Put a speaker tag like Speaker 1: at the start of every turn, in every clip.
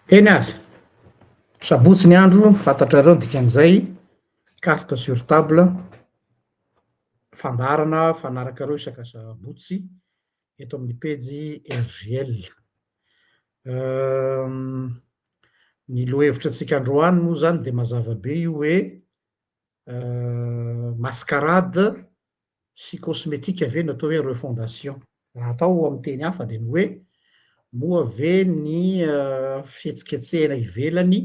Speaker 1: Eny ary, sabotsy ny andro, fantatrareo ny dikan'izay, carte sur table, fandaharana fanarakareo isaka sabotsy eto amin'ny pejy RJL. Ny lohahevitra antsika androany moa zany de mazava be io hoe mascarade sy cosmetique ve no atao hoe refondation? Raha atao amin'ny teny hafa dia ny hoe moa ve ny fihetsiketsehana ivelany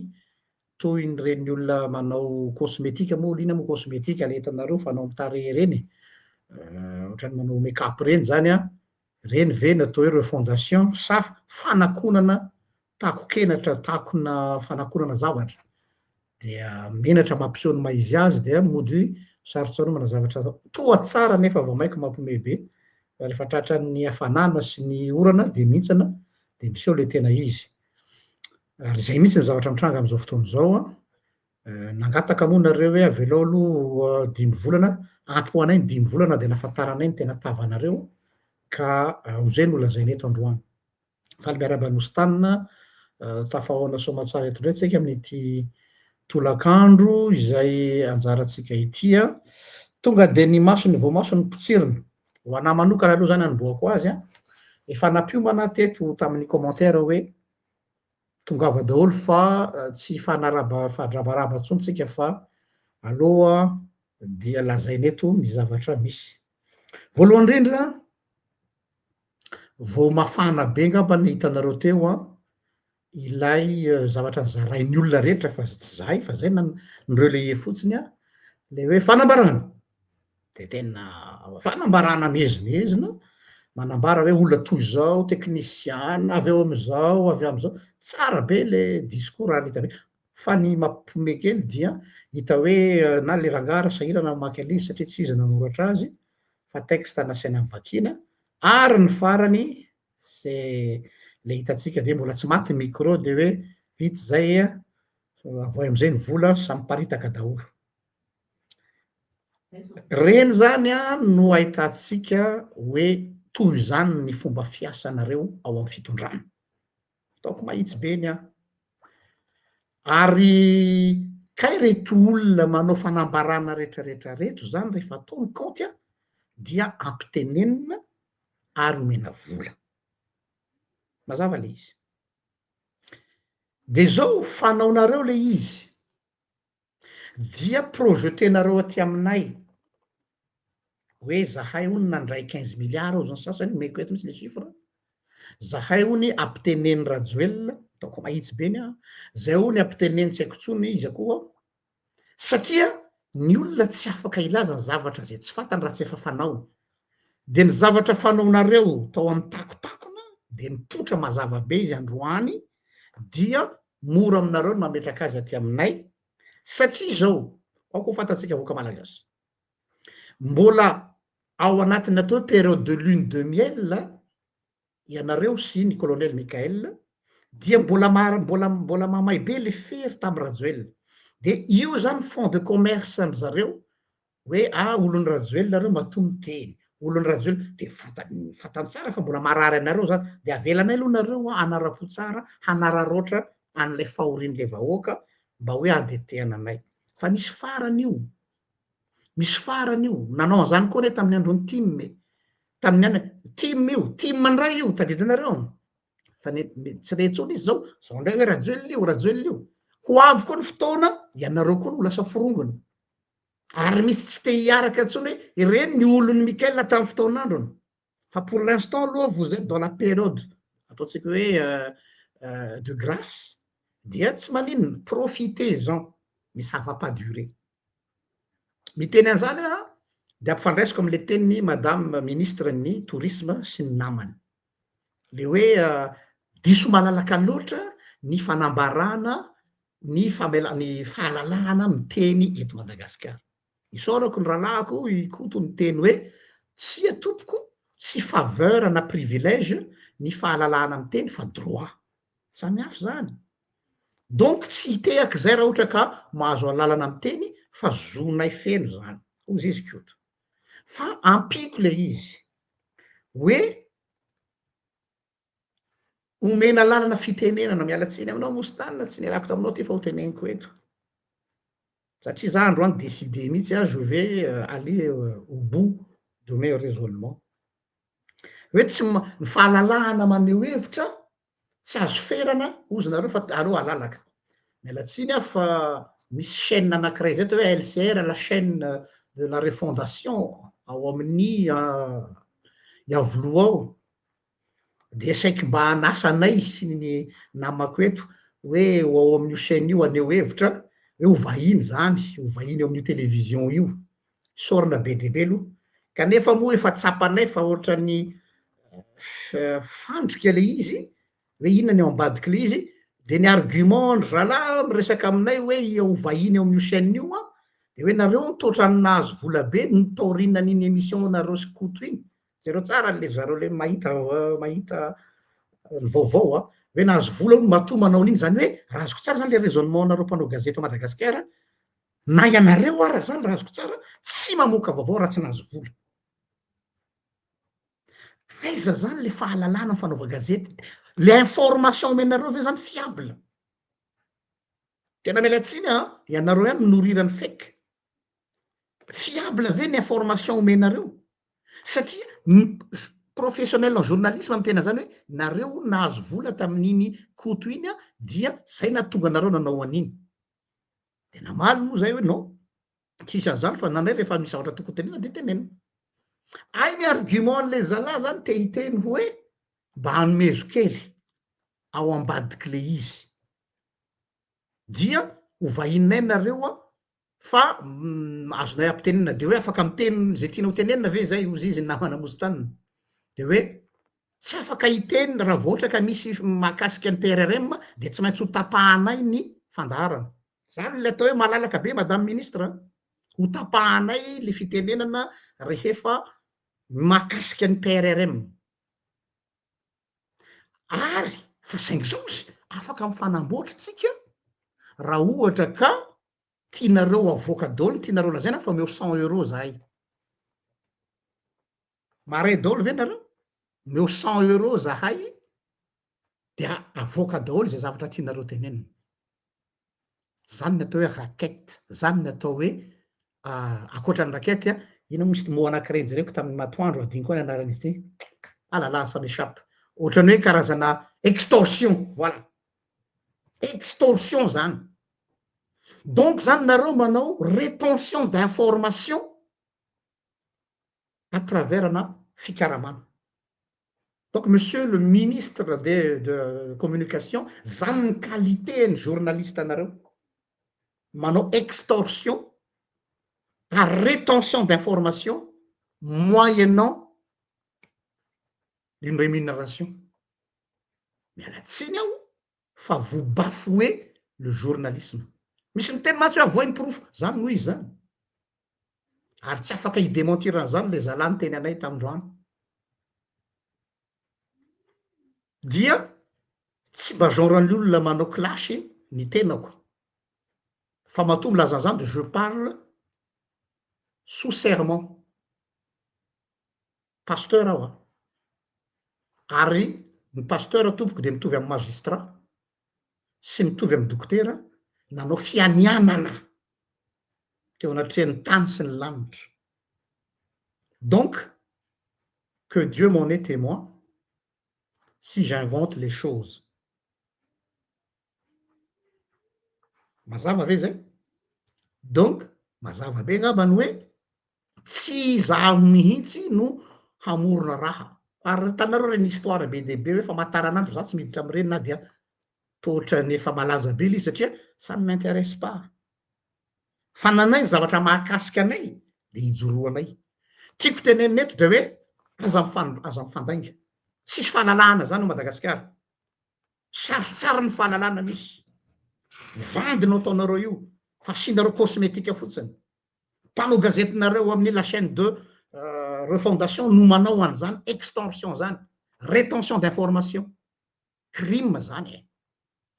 Speaker 1: toy ny ireny olona manao cosmetique moa aloha inona moa cosmetique le hitanareo fanao amin'ny tarehy ireny e, ohatran'ny manao make up ireny zany an, ireny ve no atao hoe refondation sa fanakonana takon-kenatra, takona fanakonana zavatra? dia menatra mampiseho ny maha izy azy dia mody sarotsaromana zavatra toa tsara nefa vao maika mampiomehy be fa rehefa tratran'ny hafanana sy ny orana dia mihintsana dia miseho le tena izy. Ary izay mihitsy ny zavatra mitranga amin'izao fotoana izao an, nangataka moa nareo hoe avelao aloha dimy volana, ampy ho anay ny dimy volana dia nahafantaranay ny tena tavanareo ka ho izay no lazaina eto androany. Faly miarahaba an'i Ostana, tafahaona soamatsara eto indray tsika amin'ity tolakandro izay anjarantsika ity an. Tonga dia ny masony voamaso no potsirina. Ho anah manokana aloha zany anombohako azy an, efa nampiomana teto tamin'ny commentaire hoe tongava daholo fa tsy hifanaraba hifandrabaraba intsony tsika fa aloha dia lazaina eto ny zavatra misy. Voalohany indrindra, Vao mafana be angamba ny hitanareo teo an, ilay zavatra nozarain'ny olona rehetra fa tsy zahay fa zay ni-relayer fotsiny an, le hoe fanambarana, de tena fanambarana miezinezina, manambara hoe olona toy izao, teknisiana, avy eo am'zao, avy am'zao, tsara be le discours ary hita be, fa ny mampiomehy kely dia hita hoe na le rangahy ary sahirana mamaky an'izy satria tsy izy nanoratra azy, fa texte nasaina novakiana ary ny farany c'est le hitantsika dia mbola tsy maty ny micro dia hoe vita izay avoay amizay ny vola samy miparitaka daholo. Reny zany an no ahitantsika hoe toy izany ny fomba fiasanareo ao amin'ny fitondrana. Ataoko mahitsy be ny ahy. Ary kay reto olona manao fanambarana retraretra reto zany rehefa atao ny kaonty an, dia ampitenenina ary omena vola. Mazava le izy. De zao fanaonareo le izy, dia projeter-nareo aty aminay hoe zahay hono nandray quinze milliards hozy ny sasany, omeko eto mihitsy le chiffre, zahay hono ampitenen'i Rajoelina, ataoko mahitsy be ny ahy, zay hono ampitenen'i tsy haiko intsony iza koa, satria ny olona tsy afaka hilaza ny zavatra zay tsy fantany raha tsy efa fanaony, de ny zavatra fanaonareo tao amin'ny takotakona de mipoitra mazava be izy androany dia mora aminareo ny mametraka azy aty aminay satria izao, aoka ho fantatsika vahoaka malagasy, mbola ao anatin'ny atao hoe période de lune de miel ianareo sy ny colonel Mickaël dia mbola mar- mbola mbola mamay be le fery tamin'i Rajoelina, de io zany fond de commerce ndry zareo hoe ah olon'i Rajoelina reo matoa miteny, olon'i Rajoelina, de fantany fantany tsara fa mbola marary anareo zany, de avelanay aloha nareo hanara-po tsara, hanararaotra an'ilay fahorian'ilay vahoaka mba hoe handetehana anay, fa misy farany io, misy farany io, nanao an'izany koa anie tamin'ny andron'ny tim e, tamin'ny an- tim io, tim indray io, tadidinareo? Fa ny tsy re intsony izy zao, zao indray hoe Rajoelina io, Rajoelina io, ho avy koa ny fotoana, ianareo koa no ho lasa forongony. Ary misy tsy te hiaraka intsony hoe ireny ny olon'i Mickaël tamin'ny fotoan'androny. Fa pour l'instant aloha vous êtes dans la période ataontsika hoe de grâce dia tsy maninona, profitez-en mais ça va pas durer. Miteny an'izany aho dia ampifandraisiko amin'ilay tenin'i madame ministre ny tourisme sy ny namany. Le hoe diso malalaka loatra ny fanambarana ny famela- ny fahalalahana miteny eto Madagasikara. Isaorako ny rahalahiko i Koto niteny hoe tsia tompoko tsy faveur na privilège ny fahalalahana miteny fa droit. Samy hafa izany. Donc tsy hitehaka izay raha ohatra ka mahazo alalana miteny fa zonay feno izany, hozy izy Koto. Fa ampiako le izy hoe. Omena lalana fitenenana, miala tsiny aminao Moustane, tsy nialako taminao ty fa ho teneniko eto. Satria za androany décidé mihitsy a, je vais aller au bout de mes raisonnements. Hoe tsy ma- ny fahalalahana maneho hevitra tsy azo ferana hozy nareo fa aleo alalaka. Miala tsiny aho fa misy chaîne anakiray zay atao hoe LCR, la chaîne de la refondation ao amin'ny Iavoloha ao. Dia saiky mba hanasa anay sy ny namako eto hoe ho ao amin'io chaîne io haneho hevitra hoe ho vahiny zany, ho vahiny eo amin'io télévision io. Isaorana be dia be aloha. Kanefa moa efa tsapanay fa ohatran'ny fandrika le izy, hoe inona ny ao ambadik'le izy, de ny argument ndry zalahy miresaka aminay hoe ho vahiny eo amin'io chaîne io an, de hoe nareo hono toa ohatran'ny nahazo vola be ny taorianan'iny émission nareo sy Koto iny. Jereo tsara le zareo le mahita mahita ny vaovao a, hoe nahazo vola hono matoa manao an'iny, zany hoe raha azoko tsara zany le raisonnement nareo mpanao gazety ao Madagasikara, na ianareo ara zany raha azoko tsara tsy mamoaka vaovao raha tsy nahazo vola. Aiza zany le fahalalana fanaova gazety, le information omenareo ve zany fiable? Tena miala tsiny an, ianareo ihany no norirany fake. Fiable ve ny information omenareo? Satria ny professionnel en journalisme miteny an'zany hoe nareo hono nahazo vola tamin'iny Koto iny an, dia zay nahatonga anareo nanao an'iny. De namaly moa zay hoe non, tsisy an'zany fa nanay rehefa misy zavatra tokony tenenina de tenenina. Hay ny argument an'le zalahy zany te hiteny hoe mba anomezo kely ao ambadik'le izy. Dia ho vahininay nareo an, fa azonay ampitenenina de hoe afaka miteny ze tianao tenenina ve zay hozy izy namana Moustane de hoe tsy afaka hiteny raha vao ohatra ka misy mahakasika ny PRRM de tsy maintsy ho tapahanay ny fandaharana zany le atao hoe malalaka be madame ministre ho tapahanay le fitenenana rehefa mahakasika ny PRRM ary fa saingy zao izy afaka mifanamboatra tsika raha ohatra ka tianareo avoaka daholo ny tianareo lazaina fa omeo cent euros zahay. Marais daholo ve nareo? Omeo cent euros zahay dia avoaka daholo izay zavatra tianareo tenenina. Zany ny atao hoe racket, zany ny atao hoe ankoatra ny racket a, ina moa misy mot anakiray nojereko tamin'ny matoandro adino koa ny anaran'izy ity, ah là là ça m'echappe, ohatran'ny hoe karazana extorsion, voilà, extorsion zany. Donc zany nareo manao rétention d'information à travers ana fikaramana. Donc monsieur le ministre de de communication, zany ny qualité ny journaliste anareo, manao extorsion ary rétention d'information moyennant une rémunération. Miala tsiny aho fa vous bafouez le journalisme. Misy miteny mantsy hoe avoay ny porofo, zany no izy zany. Ary tsy afaka hi-dementir an'izany le zalahy niteny anay tamindroany. Dia tsy mba genre ny olona manao clash ny tenako. Fa matoa milaza an'izany de je parle sous serment. Pasteur aho an! Ary ny pasteur tompoko dia mitovy amin'ny magistrat sy mitovy amin'ny dokotera nanao fianianana teo anatrehan'ny tany sy ny lanitra. Donc que Dieu m'en est témoin si j'invente les choses. Mazava ve zay? Donc mazava be angamba ny hoe Tsy izaho mihitsy no hamorona raha. Ary hitanareo ireny histoire be dia be hoe famantaranandro, za tsy miditra amin'ireny na dia toa ohatran'ny efa malaza be ilay izy satria ça ne m'intéresse pas. Fa nanay ny zavatra mahakasika anay de ijoroanay. Tiako tenenina eto de hoe aza mifan- aza mifandainga. Tsisy fahalalahana zany ao Madagasikara. Sarotsarony fahalalana misy. Vandy no ataonareo io fa asianareo cosmétique fotsiny. Mpanao gazetinareo amin'ny la chaîne de refondation no manao an'izany extorsion zany, rétention d'information, crime zany e!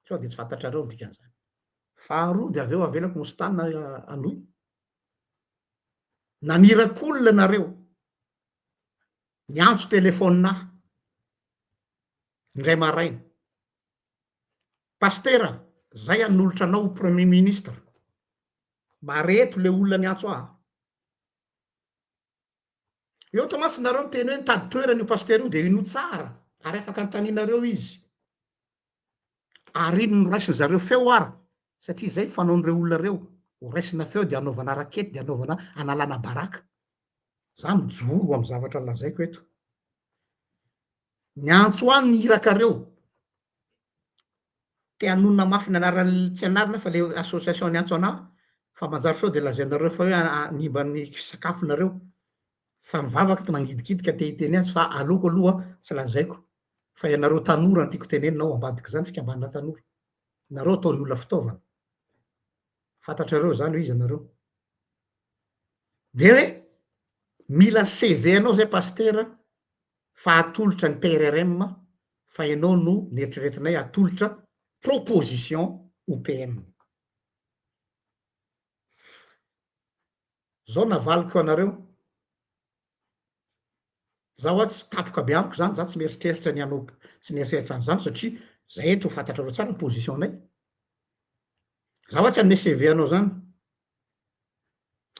Speaker 1: Sao de tsy fantatrareo ny dikan'izany. Faharoa de avy eo avelako Mostana hanohy. Nanirak'olona nareo, niantso téléphone ahy, indray maraina. Pasitera, zay hanolotra anao ho premier ministre. Mareto le olona niantso ahy. Eo to mantsy nareo miteny hoe nitady toerana io pasitera io de inoa tsara ary afaka antaninareo izy. Ary iny noraisin zareo feo ara satria zay fanaon'ireo olona reo, ho raisina feo de anaovana rakety de anaovana analana baraka. Za mijoro amy zavatra lazaiko eto. Niantso ahy ny irakareo, te hanonona mafy ny anaran'ny, tsy anarana fa le association niantso anah, fa manjary sao de lazainareo fa hoe hanimba ny sakafonareo, fa mivavaka to mangidikidy ka te hiteny azy fa aleoko aloha tsy lazaiko, fa ianareo tanora no tiako tenenina ao ambadik'izany fikambanana tanora, nareo ataon'ny olona fitaovana, fantatrareo zany hoe iza nareo. De hoe mila CV anao zay pasitera fa atolotra ny PRRM fa ianao no neritreretinay atolotra proposition ho PM. Zao navaliko anareo, za hoa tsy tapoka be amiko zany, za tsy mieritreritra ny hanao, tsy mieritreritra an'izany satria zay eto fantatrareo tsara ny position-nay. Za hoa tsy hanome CV anao zany.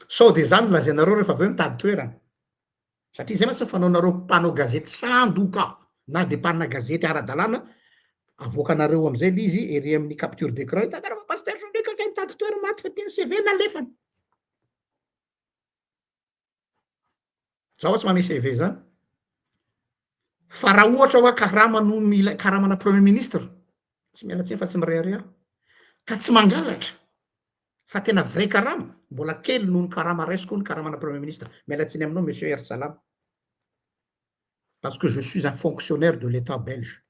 Speaker 1: Sao de zany no lazainareo rehefa avy eo mitady toerana. Satria zay mantsy ny fanaonareo mpanao gazety sandoka na de mpanana gazety ara-dalàna, avoakanareo amizay le izy ery amin'ny capture d'écran, hitanareo fa pasteur Jean Luc kay nitady toerana maty fa ty ny CV nalefany. Za oa tsy manome CV zany. Fa raha ohatra hoa karama no mila, karamana premier ministre, tsy miala tsiny fa tsy mirehareha aho, ka tsy mangalatra, fa tena vrai karama, mbola kely noho ny karama raisiko ny karamana premier ministre, miala tsiny aminao monsieur Hertsalama, parce que je suis un fonctionnaire de l'etat belge,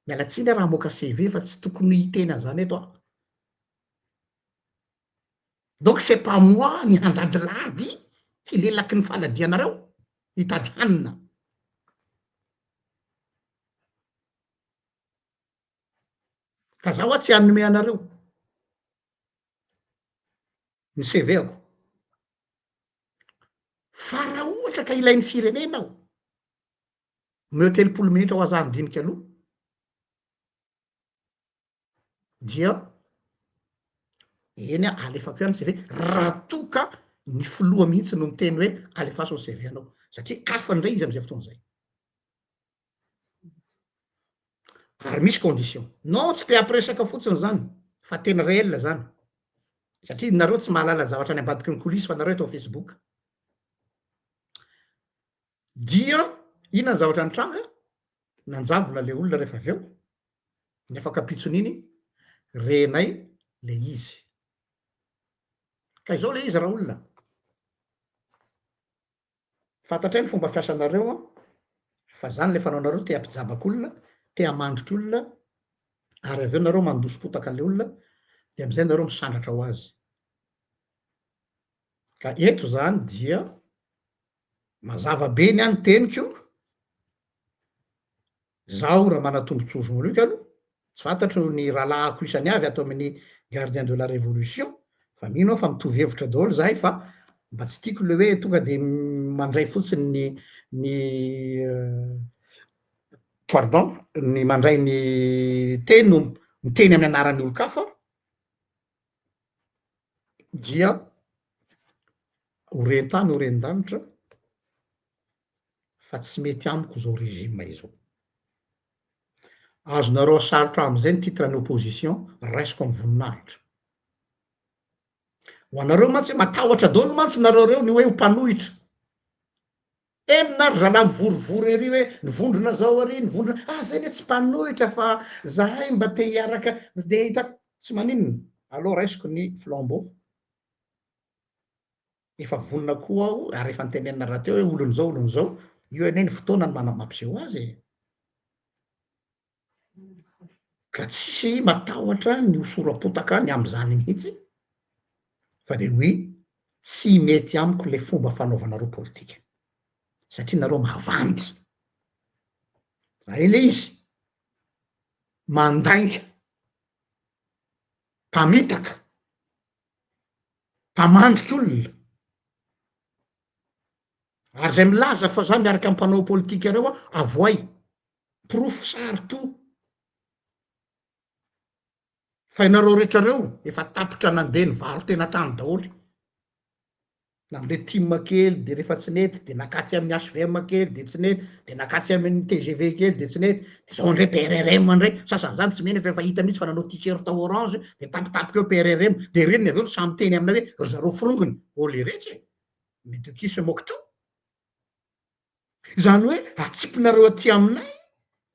Speaker 1: miala tsiny aho raha hamoaka CV fa tsy tokony hiteny an'izany eto aho. Donc c'est pas moi ny handadilady hilelaky ny faladianareo hitady hanina. Ka za hoa tsy hanome anareo ny CV-ako. Fa raha ohatra ka ilain'ny firenena aho, omeo 30 minitra hoa za handinika aloha, dia eny a, alefako ihany CV raha toa ka ny filoha mihitsy no miteny hoe alefaso ny CV anao, satria hafa indray izy am'izay fotoana izay. Ary misy condition. Non, tsy te hampiresaka fotsiny zany, fa tena réel zany. Satria nareo tsy mahalala ny zavatra any ambadiky ny coulisse fa nareo eto am Facebook. Dia inona ny zavatra nitranga? Nanjavona le olona rehefa avy eo, ny afak'ampitson'iny renay le izy. Ka izao le izy raolona. Fantatray ny fomba fiasanareo an, fa zany le fanaonareo te hampijabaka olona, te hamandrika olona, ary avy eo nareo mandoso-potaka an'le olona, de amizay nareo misandratra ho azy. Ka eto zany dia mazava be ny ahy ny teniko, Zaho Ramanatombotsoa Jean Luc aloha, tsy fantatro ny rahalahiko isany avy ato amin'ny Gardien de la Révolution, fa mino aho fa mitovy hevitra daholo zahay fa mba tsy tiako le hoe tonga de mandray fotsiny ny ny pardon, ny mandray ny teny no miteny amin'ny anaran'ny olon-kafa dia ho ren-tany ho ren-danitra fa tsy mety amiko izao régime izao. Azonareo asarotra amizay ny titre ny opposition raisiko am voninahitra. Ho anareo mantsy hoe matahotra daholo mantsy nareo reo ny hoe ho mpanohitra. Enina ry zalahy mivorivory ery hoe ny vondrona zao ary ny vondrona, ah zay anie tsy mpanohitra fa zahay mba te hiaraka de hita tsy maninona, aleo raisiko ny flambeau. Efa vonona koa aho ary efa notenenina rahateo hoe olon'izao olon'izao, io anie ny fotoana no mana-mampiseho azy e! Ka tsisy matahotra ny ho soram-potaka ny amin'izany mihitsy fa de hoe tsy mety amiko le fomba fanaovanareo politika satria nareo mavandy, zay le izy, mandainga, mpamitaka. Mpamandrika olona. Ary zay milaza fa za miaraka am mpanao politika reo aho, avoay. Porofo sary to. Fa ianareo rehetra reo efa tapitra nandeha nivaro-tena tany daholo. Nandeha tim kely de rehefa tsy nety de nakatsy amin'ny HVM kely de tsy nety, de nakatsy amin'ny tgv kely de tsy nety, de zao ndray PRRM ndray, sasany zany tsy menatra efa hita mihitsy fa nanao t-shirt orange de tampotampoka eo PRRM, de reny avy eo samy miteny aminay hoe ry zareo forongony, ô leretsy e! Mais de qui se moque-t-on? Izany hoe atsipinareo aty aminay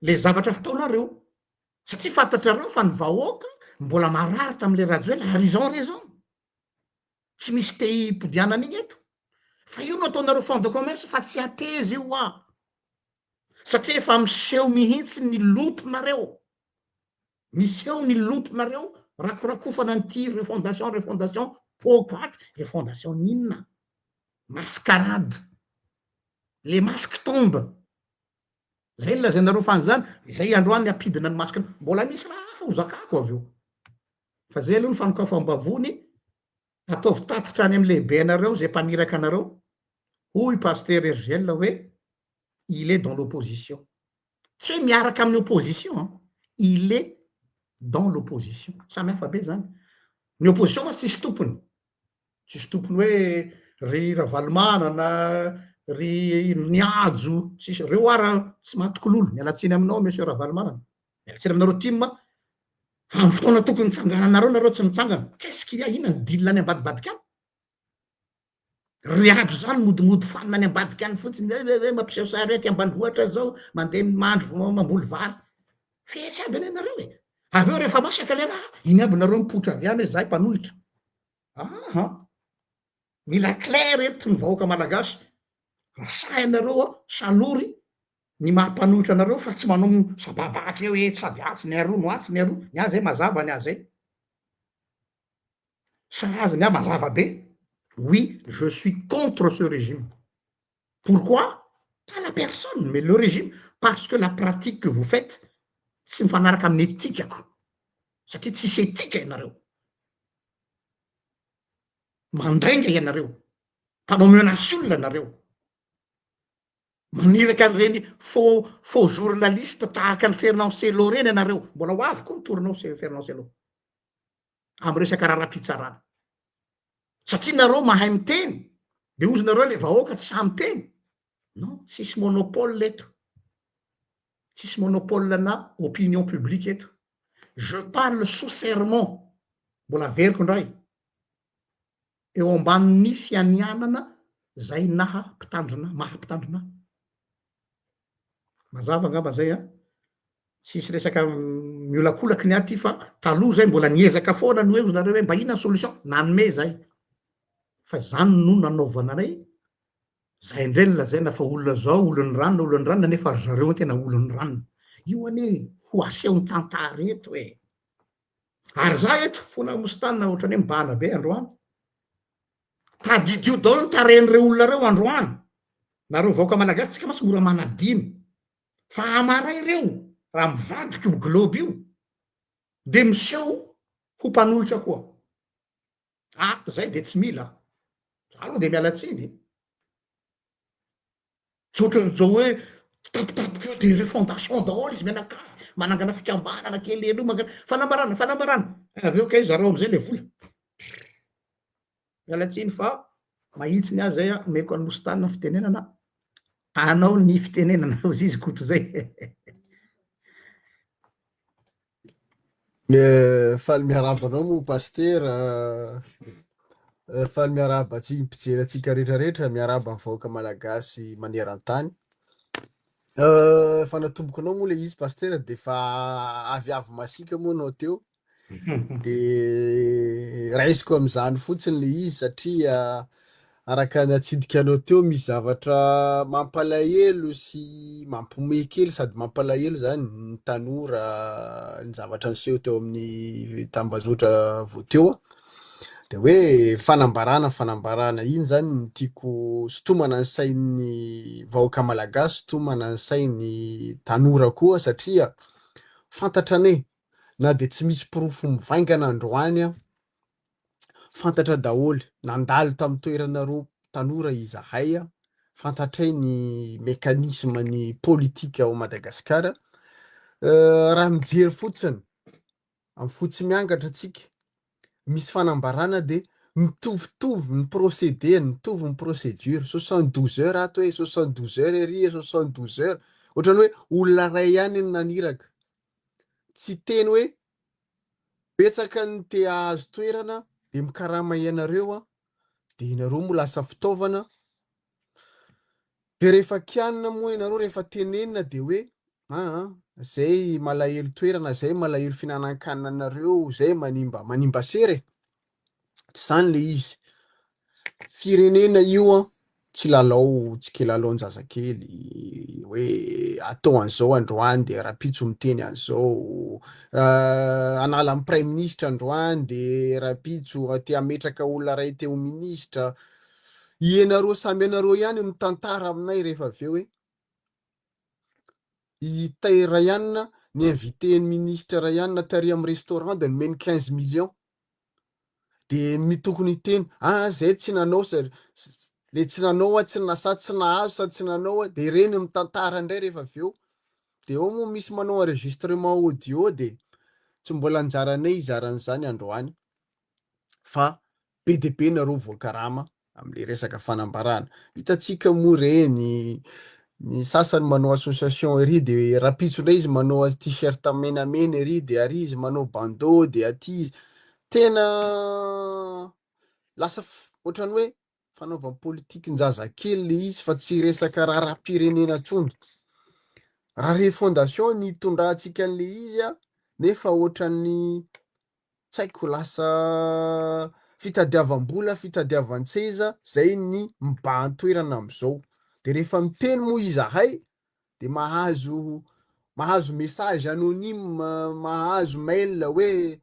Speaker 1: le zavatra ataonareo, satria fantatrareo fa ny vahoaka mbola marary tamle Rajoelina ary ils ont raison. Tsy misy te hipodianana iny eto. Fa io no ataonareo fond de commerce fa tsy hateza io hoa. Satria efa miseho mihitsy ny lotonareo. Miseho ny lotonareo rakorakofana an'ity refondation refondation poakaty, refondation n'inona? Mascarade. Les masques tombent. Zay no lazainareo fa an'izany, zay androany hampidina ny masque, mbola misy raha hafa ho zakako avy eo. Fa zay aloha ny fanokafam-bavony, ataovy tatitra any amin'ny lehibe anareo zay mpaniraka anareo, hoy Pasteur RGL hoe il est dans l'opposition. Tsy hoe miaraka amin'ny opposition an, il est dans l'opposition. Samy hafa be zany. Ny opposition mantsy tsisy tompony. Tsisy tompony hoe ry Ravalomanana, ry Nihajo, tsisy, reo ara tsy matoky lolo, miala tsiny aminao monsieur Ravalomanana, miala tsiny aminareo tim, amin'ny fotoana tokony hitsangananareo nareo tsy mitsangana, qu'est ce qu'il y a, inona ny deal any ambadibadika any? Ry Hajo zany modimody fanina any ambadika any fotsiny, hoe hoe hoe mampiseho sary hoe aty ambanivohitra zao, mandeha mandro mamboly vary, fetsy aby anie nareo e, avy eo rehefa masaka le raha, iny aby nareo mipoitra avy any hoe zahay mpanohitra. Aha! Mila clair eto ny vahoaka malagasy, raha sahy ianareo an, salory ny maha mpanohitra anareo fa tsy manao sababaka eo hoe sady atsy ny aroa no atsy ny aroa, ny ahy zay mazava ny ahy zay. Sahaza ny ahy mazava be, oui je suis contre ce régime, pourquoi? Pas la personne mais le régime parce que la pratique que vous faites tsy mifanaraka amin'ny etikako satria tsisy etika ianareo. Mandainga ianareo, mpanao menace olona nareo, maniraka an'ireny faux faux journaliste tahaka an'i Fernand Cello ireny ianareo, mbola ho avy koa ny tour-nao Fernand Cello, amin'ny resaka raharaham-pitsarana, satria nareo mahay miteny, de ozy nareo le vahoaka tsy sahy miteny, non, tsisy monopole eto, tsisy monopole na opinion publique eto, je parle sous serment, mbola averiko indray, eo ambanin'ny fianianana zay naha mpitandrina, maha mpitandrina ahy. Mazava angamba zay an! Tsisy resaka miolakolaky ny ahy ty fa taloha zay mbola niezaka foana ny hoe ozy nareo hoe mba inona ny solution, nanome zay fa zany no nanaovana anay, zay indray no lazaina fa olona zao, olon'ny ranona, olon'ny ranona nefa ry zareo tena olon'ny ranona. Io anie ho asehon'ny tantara eto e! Ary za eto fona mostana ohatran'ny hoe mibahana be androany. Tadidio daholo ny tarehin'ireo olona ireo androany. Nareo vahoaka malagasy tsika mantsy mora manadino. Fa hamaray ireo raha mivadika io globe io de miseho ho mpanohitra koa. Ah zay de tsy mila. Za aloha de miala tsiny. Tsy ohatran'izao hoe tampotampoka eo de refondation daholo izy mianakavy, manangana fikambanana kely eroa, mangana fanambarana, fanambarana, avy eo kay zarao amizay le vola. Miala tsiny fa mahitsy ny ahy zay an, omeko an'i Moustane ny fitenenana, anao ny fitenenana hozy izy Koto zay.
Speaker 2: Faly miarahaba anao moa Pasitera, faly miarahaba antsika mpijery antsika rehetra rehetra, miarahaba ny vahoaka malagasy maneran-tany. Efa natomboko anao moa le izy Pasitera de efa aviavy masiaka moa anao teo, de raisiko amin'izany fotsiny le izy satria araka ny natsidika anao teo misy zavatra mampalahelo sy mampiomehy kely sady mampalahelo zany ny tanora ny zavatra niseho teo amin'ny tambazotra vao teo de hoe fanambarana fanambarana iny zany no tiako sintomana ny sain'ny vahoaka malagasy sintomana ny sain'ny tanora koa satria fantatra anie na de tsy misy porofo mivaingana androany an Fantatra daholo, nandalo tamin'ny toerana roa tanora izahay, fantatray ny mécanisme ny politique ao Madagasikara, raha mijery fotsiny Amin'ny fo tsy miangatra tsika, misy fanambarana de mitovitovy ny procédé, mitovy ny procédure, 72 heures ato hoe, 72 heures ery, 72 heures, ohatran'ny hoe olona ray ihany no naniraka. Tsy hiteny hoe betsaka ny te hahazo toerana de mikarama ianareo an, de ianareo moa lasa fitaovana De rehefa kianina moa ianareo rehefa tenenina de hoe aa zay malahelo toerana zay malahelo fihinanan-kanina anareo zay manimba manimba sera e! Tsy zany le izy. Firenena io an, tsy lalao tsy kilalaon-jazakely hoe atao an'izao androany de rahampitso miteny an'izao, hanala ny praiminisitra androany de rahampitso te hametraka olona iray te ho minisitra. Ianareo samy ianareo ihany no mitantara aminay rehefa avy eo hoe i Tay Ryan ny invité ny ministre Ryan tary amin'ny restaurant de nomeny 15 millions de ny tokony hiteny ah zay tsy nanao sa le tsy nanao a tsy nasa tsy nahazo sa tsy nanao a de ireny mitantara indray rehefa avy eo de eo moa misy manao enregistrement audio de tsy mbola anjaranay hizara an'izany androany fa be dia be nareo voakarama amle resaka fanambarana. Hitantsika moa reny, ny sasany manao association ery de rapitso ndray izy manao t-shirt menamena ery de ary izy manao bandeau de aty izy, tena lasa ohatran'ny hoe fanaovam-politikin-jazakely le izy fa tsy resaka raharaham-pirenena tsony. Raha refondation ny hitondrantsika an'le izy a, nefa ohatran'ny tsy haiko lasa fitadiavam-bola, fitadiavan-tseza zay ny mibahan-toerana am'zao. De rehefa miteny moa izahay de mahazo mahazo message anonyme, mahazo mail hoe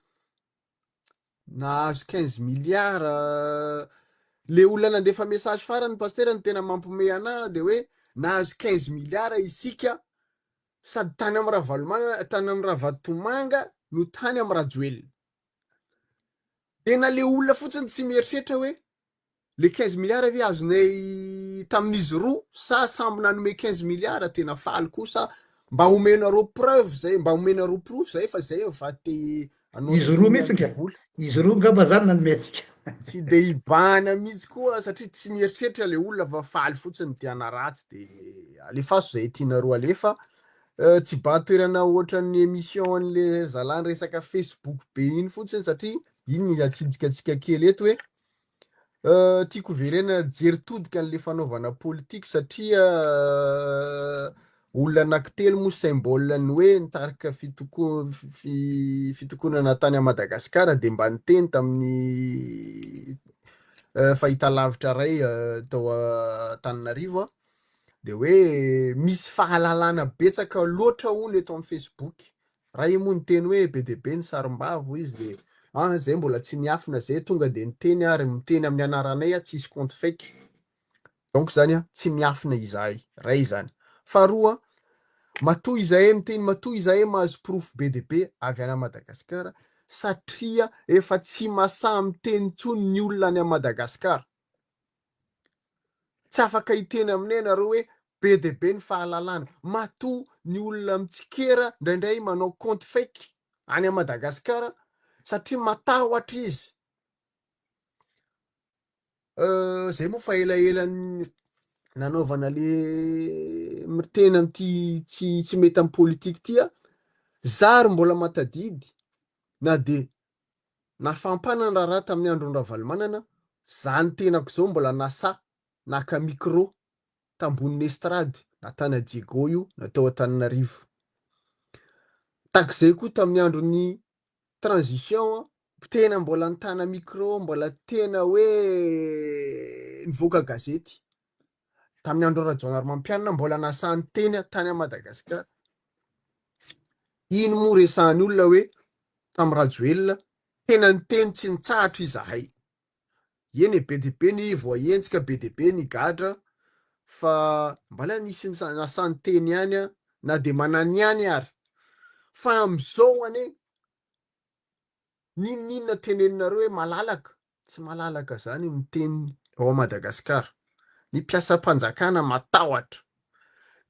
Speaker 2: nahazo 15 milliards, le olona nandefa message farany pasitera no tena mampiomehy anahy de hoe nahazo 15 milliards isika Sady tany amin'i Ravalomanana, tany amin'i Ravatomanga no tany amin'i Rajoelina. Tena le olona fotsiny tsy mieritreritra hoe le 15 milliards ve azonay tamin'izy roa sa samby nanome 15 milliards tena faly koa sa mba omenareo preuve zay, mba omenareo porofo zay fa zay efa te hanao
Speaker 1: Izy roa
Speaker 2: sonia
Speaker 1: mihitsy
Speaker 2: an'le
Speaker 1: nga.
Speaker 2: vola.
Speaker 1: Izy roa ngamba zany nanome antsika.
Speaker 2: Tsy de hibahana mihitsy koa satria tsy mieritreritra le olona fa faly fotsiny te hanaratsy de alefaso zay tianareo alefa. Tsy hibahan-toerana ohatran'ny émission an'le zalahy niresaka Facebook be iny fotsiny satria iny ny atsidika antsika kely eto hoe Tiako hoverenana jery todika an'le fanaovana politique satria olona anankitelo moa symbole ny hoe nitarika fitoko- fi- fitokonana tany à Madagasikara de mba niteny tamin'ny fahitalavitra ray tao Antananarivo aho de hoe misy fahalalana betsaka loatra hono eto amin'ny Facebook. Ray moa niteny hoe be dia be ny sarimbavy hoy izy de ah zay mbola tsy niafina zay tonga de niteny ary miteny amin'ny anaranay ah tsisy compte fake donc zany ah tsy miafina izahay ray izany faharoa matoa izahay miteny matoa izahay mahazo porofo be dia be avy any Madagasikara satria efa tsy masaha miteny intsony ny olona any Madagasikara Tsy afaka hiteny aminay ianareo hoe be dia be ny fahalalana. Matoa ny olona mitsikera indraindray manao compte fake any Madagasikara satria matahotra izy. Zay moa fa elaela nanaovana le miteny amin'ity tsy tsy mety amin'ny politique ity aho. Za ary mbola mahatadidy na dia Nafampana ny raharaha tamin'ny andron'i Ravalomanana, za ny tenako zao mbola nasahy naka micro tambonin'ny estrade na tany à Diego io na tao Antananarivo. Takizay koa tamin'ny andron'ny transition tena mbola nitana micro mbola tena hoe nivoaka gazety. Tamin'ny andron'i Rajaonarimampianina mbola nasahy niteny tany à Madagasikara. Iny moa resahan'ny olona hoe tamin'i Rajoelina, tena niteny tsy nitsahatra izahay. Eny e, be dia be ny voahenjika, be dia be ny gadra, fa mbala nisy nasahy niteny ihany na dia mananihany ary. Fa amin'izao anie, N'inon'inona teneninareo hoe malalaka, tsy malalaka zany miteny ao Madagascar. Ny mpiasam-panjakana matahotra.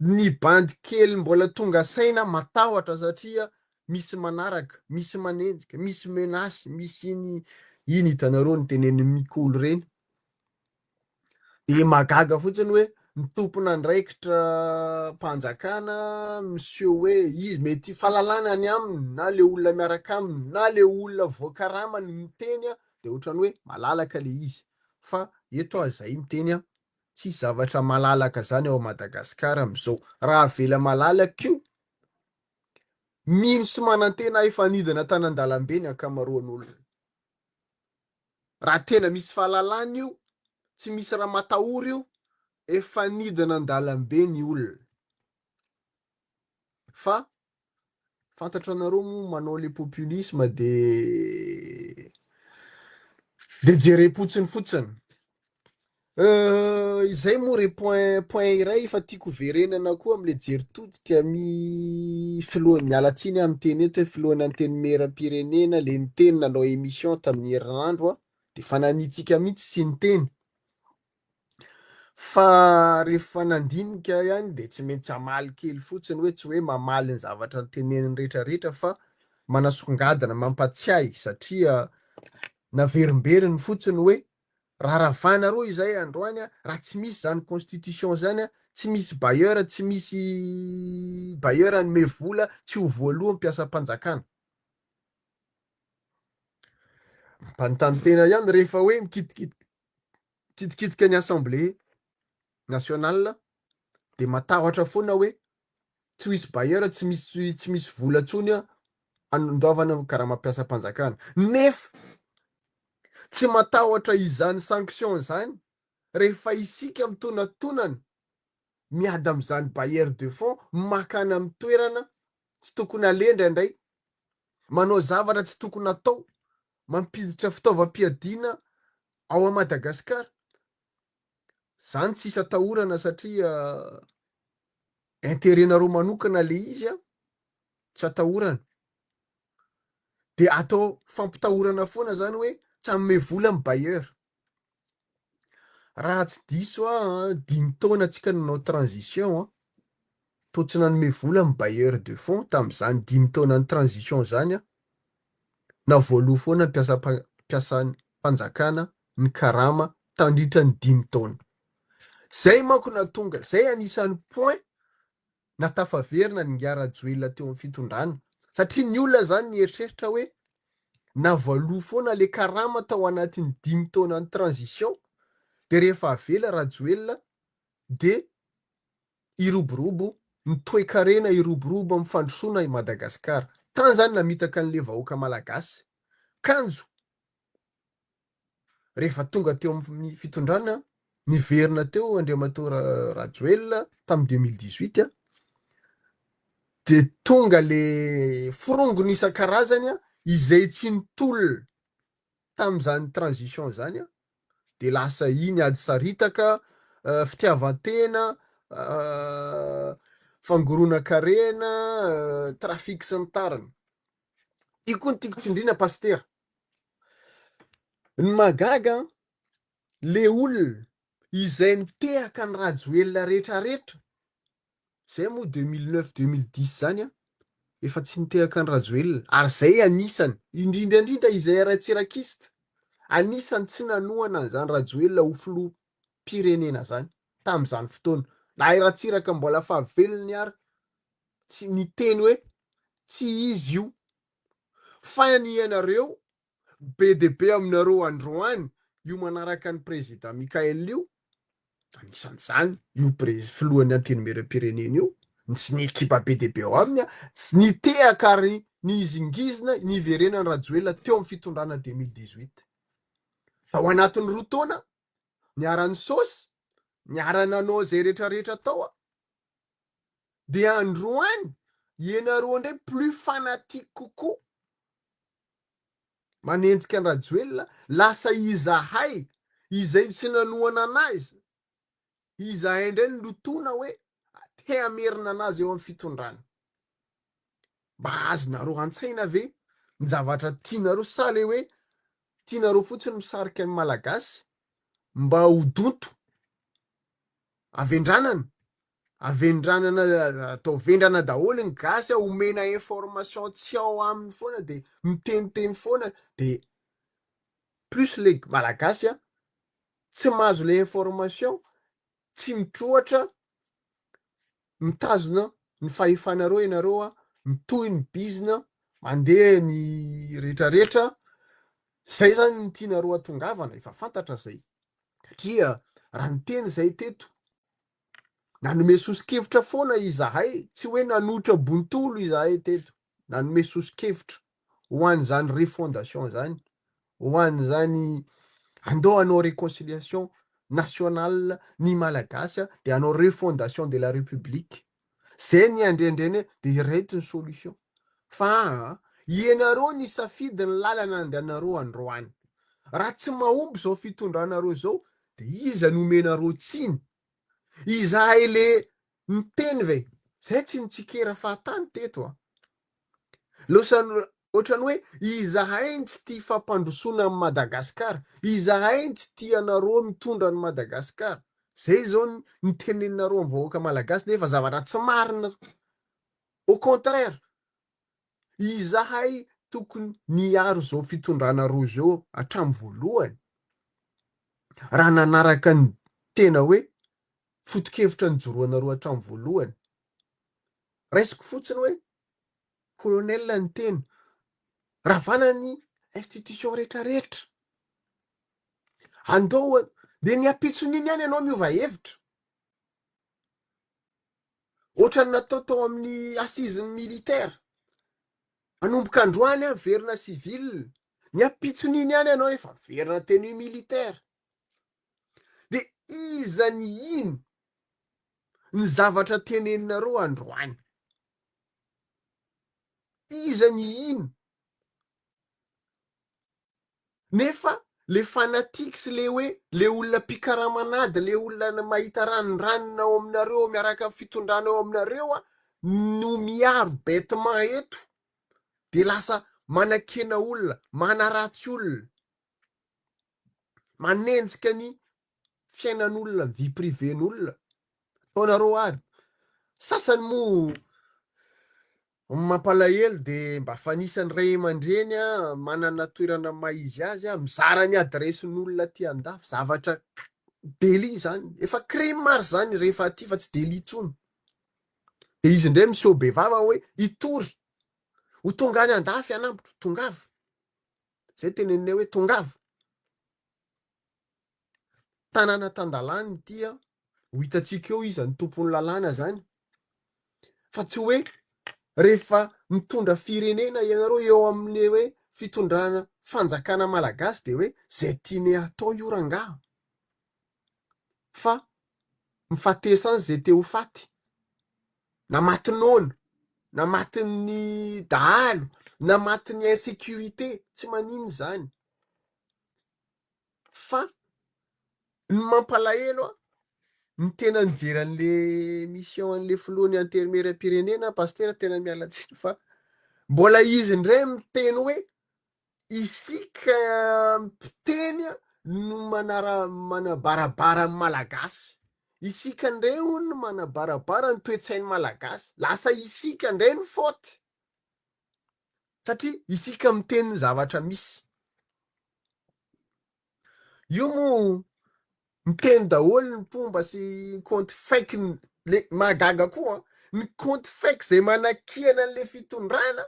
Speaker 2: Ny bandy kely mbola tonga saina matahotra satria. Misy manaraka, misy manenjika, misy menace, misy iny iny hitanareo ny tenenin'i Mikolo ireny. Dia mahagaga fotsiny hoe ny tompon'andraikitra mpanjakana miseho hoe izy mety fahalalana ny aminy na le olona miaraka aminy na le olona voakaramany miteny dia ohatran'ny hoe malalaka le izy fa eto aho izay miteny an, tsisy zavatra malalaka zany ao Madagasikara amin'izao, raha avela malalaka io mino sy manantena efa nidina tany an-dalambe ny ankamaroan'olona. Raha tena misy fahalalana io, tsy misy ramatahora io, efa nidina an-dalambe ny olona. Fa fantatro anareo moa manao le populisme de de jerem-potsiny fotsiny. Izay moa re point point iray fa tiako hoverenana koa amle jery todika mi filoha miala tsiny aho miteny eto hoe filohan'ny antenimierampirenena le niteny nanao émission tamin'ny herinandro a de efa nanitsika mihitsy tsy niteny fa rehefa nandinika ihany de tsy maintsy hamaly kely fotsiny hoe tsy hoe mamaly ny zavatra noteneniny retraretra fa manasongadina mampatsiahy satria naverimberiny fotsiny hoe Raha ravanareo izay androany a, raha tsy misy zany constitution zany a, tsy misy bailleur, tsy misy bailleur hanome vola, tsy ho voaloa ny mpiasam-panjakana. Mampanontany tena ihany rehefa hoe mikitikitika mikitikitika ny assemblée nationale de matahotra foana hoe tsy ho hisy bailleur, tsy misy tsy misy vola intsony handoavana ny karama mpiasam-panjakana. Nefa tsy matahotra izany sanction izany rehefa isika mitonatonana miady amin'izany bailleur de fonds maka any amin'ny toerana tsy tokony aleha indraindray, manao zavatra tsy tokony atao, mampiditra fitaovam-piadiana ao a Madagasikara. Zany tsisy atahorana satria intérêt-nareo manokana le izy an, tsy atahorana. De atao fampitahorana foana zany hoe tsy hanome vola ny bailleur. Raha tsy diso aho an, dimy taona tsika nanao transition an, toa tsy nanome vola ny bailleur de fonds tamin'izany dimy taonan'ny transition zany an, na voaloa foana ny mpiasam-panjakana ny karama tandritra ny dimy taona. Zay manko nahatonga, zay anisan'ny point nahatafaverina an'i Ingahy Rajoelina teo amin'ny fitondrana. Satria ny olona zany nieritreritra hoe na voaloa foana le karama tao anatin'ny dimy taonan'ny transition de rehefa avela Rajoelina de hiroborobo ny toekarena, hiroborobo amin'ny fandrosoana i Madagasikara. Tany zany namitaka an'le vahoaka malagasy. Kanjo rehefa tonga teo amin'ny fitondrana, niverina teo Andriamatoa Rajoelina tamin'ny 2018, dia tonga le forongony isan-karazany izay tsy nitolona tamin'izany transition izany, dia lasa iny ady saritaka, fitiavan-tena, fangoronan-karena, trafic sy ny tariny. Io koa no tiako tsindriana Pasitera. Ny mahagaga an, le olona izay nitehaka an'i Rajoelina retraretra, zay moa 2009 2010 zany an, efa tsy nitehaka an'i Rajoelina, ary zay anisany, indrindra indrindra izay ratsirakiste, anisany tsy nanohana an'izany Rajoelina ho filoham-pirenena zany tamin'izany fotoana, na i Ratsiraka mbola fahavelony ary tsy niteny hoe tsy izy io, fa ny ianareo be dia be aminareo androany io manaraka an'i Prezida Mickaël io, anisan'izany io pre- filohan'ny Antenimierampirenena io, sy ny ekipa be dia be ao aminy, sy nitehaka ary nihizingizina niverenan'i Rajoelina teo amin'ny fitondrana 2018. Tao anatin'ny roa taona, niara-nisaosy, niara-nanao izay rehetrarehetra tao, dia androany ianareo indray plus fanatique kokoa manenjika an Rajoelina, lasa izahay izay tsy nanohana anazy, izahay indray no lotoina hoe te hamerina anazy eo amin'ny fitondrana. Mba azonareo antsaina ve ny zavatra tianareo sa le hoe tianareo fotsiny misarika ny Malagasy mba ho donto? Avendranana? Avendranana atao vendrana daholo ny gasy a, omena information tsy ao aminy foana de miteniteny foana de plus le malagasy a tsy mahazo le information, tsy mitroatra, mitazona ny fahefanareo ianareo a, mitohy ny bizina, mandeha ny retraretra, zay zany ny tianareo atongavana, efa fantatra zay, satria raha niteny zay teto Nanome soso-kevitra foana izahay, tsy hoe nanohitra bontolo izahay teto, nanome soso-kevitra ho an'izany refondation izany, ho an'izany andao hanao réconciliation nationale ny Malagasy dia hanao refondation de la République. Zay ny andrendrena dia ireto ny solution. Fa ianareo nisafidy ny lalana andehanareo androany. Raha tsy mahomby izao fitondranareo izao dia iza no omenareo tsiny? Izahay le niteny ve? Zay tsy nitsikera fahatany teto a! Losany ohatrany hoe izahay ny tsy tia fampandrosoana an'i Madagascar, izahay ny tsy tia anareo mitondra an'i Madagascar. Zay zao ny teneninareo amin'ny vahoaka malagasy nefa zavatra tsy marina. Au contraire, Izahay tokony niaro izao fitondrana roa izao hatramin'ny voalohany raha nanaraka ny tena hoe foto-kevitra nijoroanareo hatramin'ny voalohany. Raisiko fotsiny hoe colonel niteny, ravana ny institution rehetrarehetra. Andao dia ny ampitson'iny ihany ianao miova hevitra. Ohatran'ny natao tao amin'ny assise militaire. Manomboka androany aho miverina civil. Ny ampitson'iny ihany ianao efa miverina tenue militaire. Dia iza ny hino ny zavatra teneninareo androany? Iza ny hino? Nefa le fanatique sy le hoe le olona mpikaraman'ady le olona mahita ranondranona ao aminareo miaraka amin'ny fitondrana eo aminareo a no miaro bêtement eto de lasa manakena olona, manaratsy olona, manenjika ny fiainan'olona, vie privée n'olona. Ataonareo ary. Sasany moa Ny mampalahelo de mba fanisan'ny ray aman-dreny a, manana toerana maha izy azy a, mizara ny adiresin'olona aty andafy, zavatra délit zany, efa crime ary zany rehefa aty fa tsy délit intsony, de izy indray miseho be vava hoe hitory, ho tonga any andafy hanambotra, tongava, zay teneninay hoe tongava. Tanàna tan-dalàna ity an, ho hitantsika eo iza no tompon'ny lalàna zany, fa tsy hoe rehefa mitondra firenena ianareo eo amin'ny hoe fitondrana fanjakana malagasy de hoe zay tianay atao io rangaha fa mifatesa any zay te ho faty, na maty noana, na matin'ny dahalo, na matin'ny insécurité, tsy maninona zany. Fa ny mampalahelo an, ny tena nijery an'le mission an'le filohan'ny antenimierampirenena pasitera tena miala tsiny fa mbola izy indray miteny hoe isika mpiteny no manara- manabarabara ny malagasy, isika indray hono no manabarabara ny toe-tsain'ny malagasy, lasa isika indray no faute satria isika miteny ny zavatra misy. Io moa miteny daholo ny mpomba sy ny compte fake le mahagaga koa an, ny compte fake zay manakiana an'le fitondrana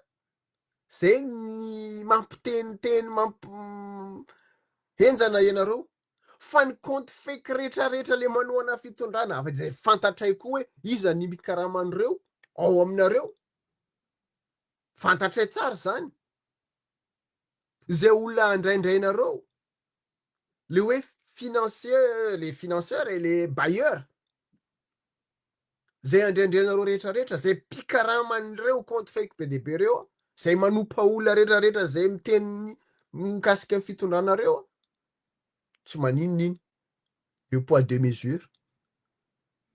Speaker 2: zay ny mampiteniteny mamp henjana ianareo fa ny compte fake retraretra le manohana fitondrana afa zay fantatray koa hoe iza ny mikarama an'ireo ao aminareo fantatray tsara zany Izay olona andraindrainareo, le hoe financier, les financeurs et les bailleurs, zay andraindrainareo rehetra rehetra, zay mpikarama an'ireo compte fake be dia be ireo, zay manompa olona rehetra rehetra, zay miteny mikasika ny fitondranareo, tsy maninona iny, deux poids deux mesures,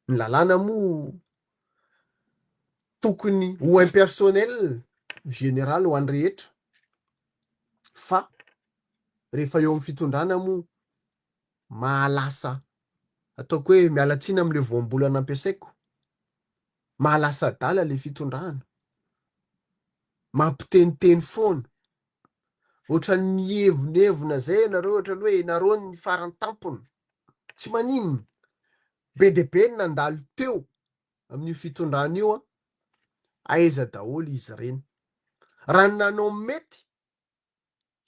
Speaker 2: ny lalàna moa tokony ho impersonnel, général ho an'ny rehetra, fa rehefa eo amin'ny fitondrana moa mahalasa ataoko hoe miala tsiny amin'le voambolana ampiasaiko. Mahalasa adala le fitondrana. Mampiteniteny foana. Ohatran'ny mievonevona zay ianareo, ohatran'ny hoe ianareo ny farany tampony. Tsy maninona. Be dia be ny nandalo teo amin'io fitondrana io an. Aiza daholo izy ireny. Raha ny nanao mety,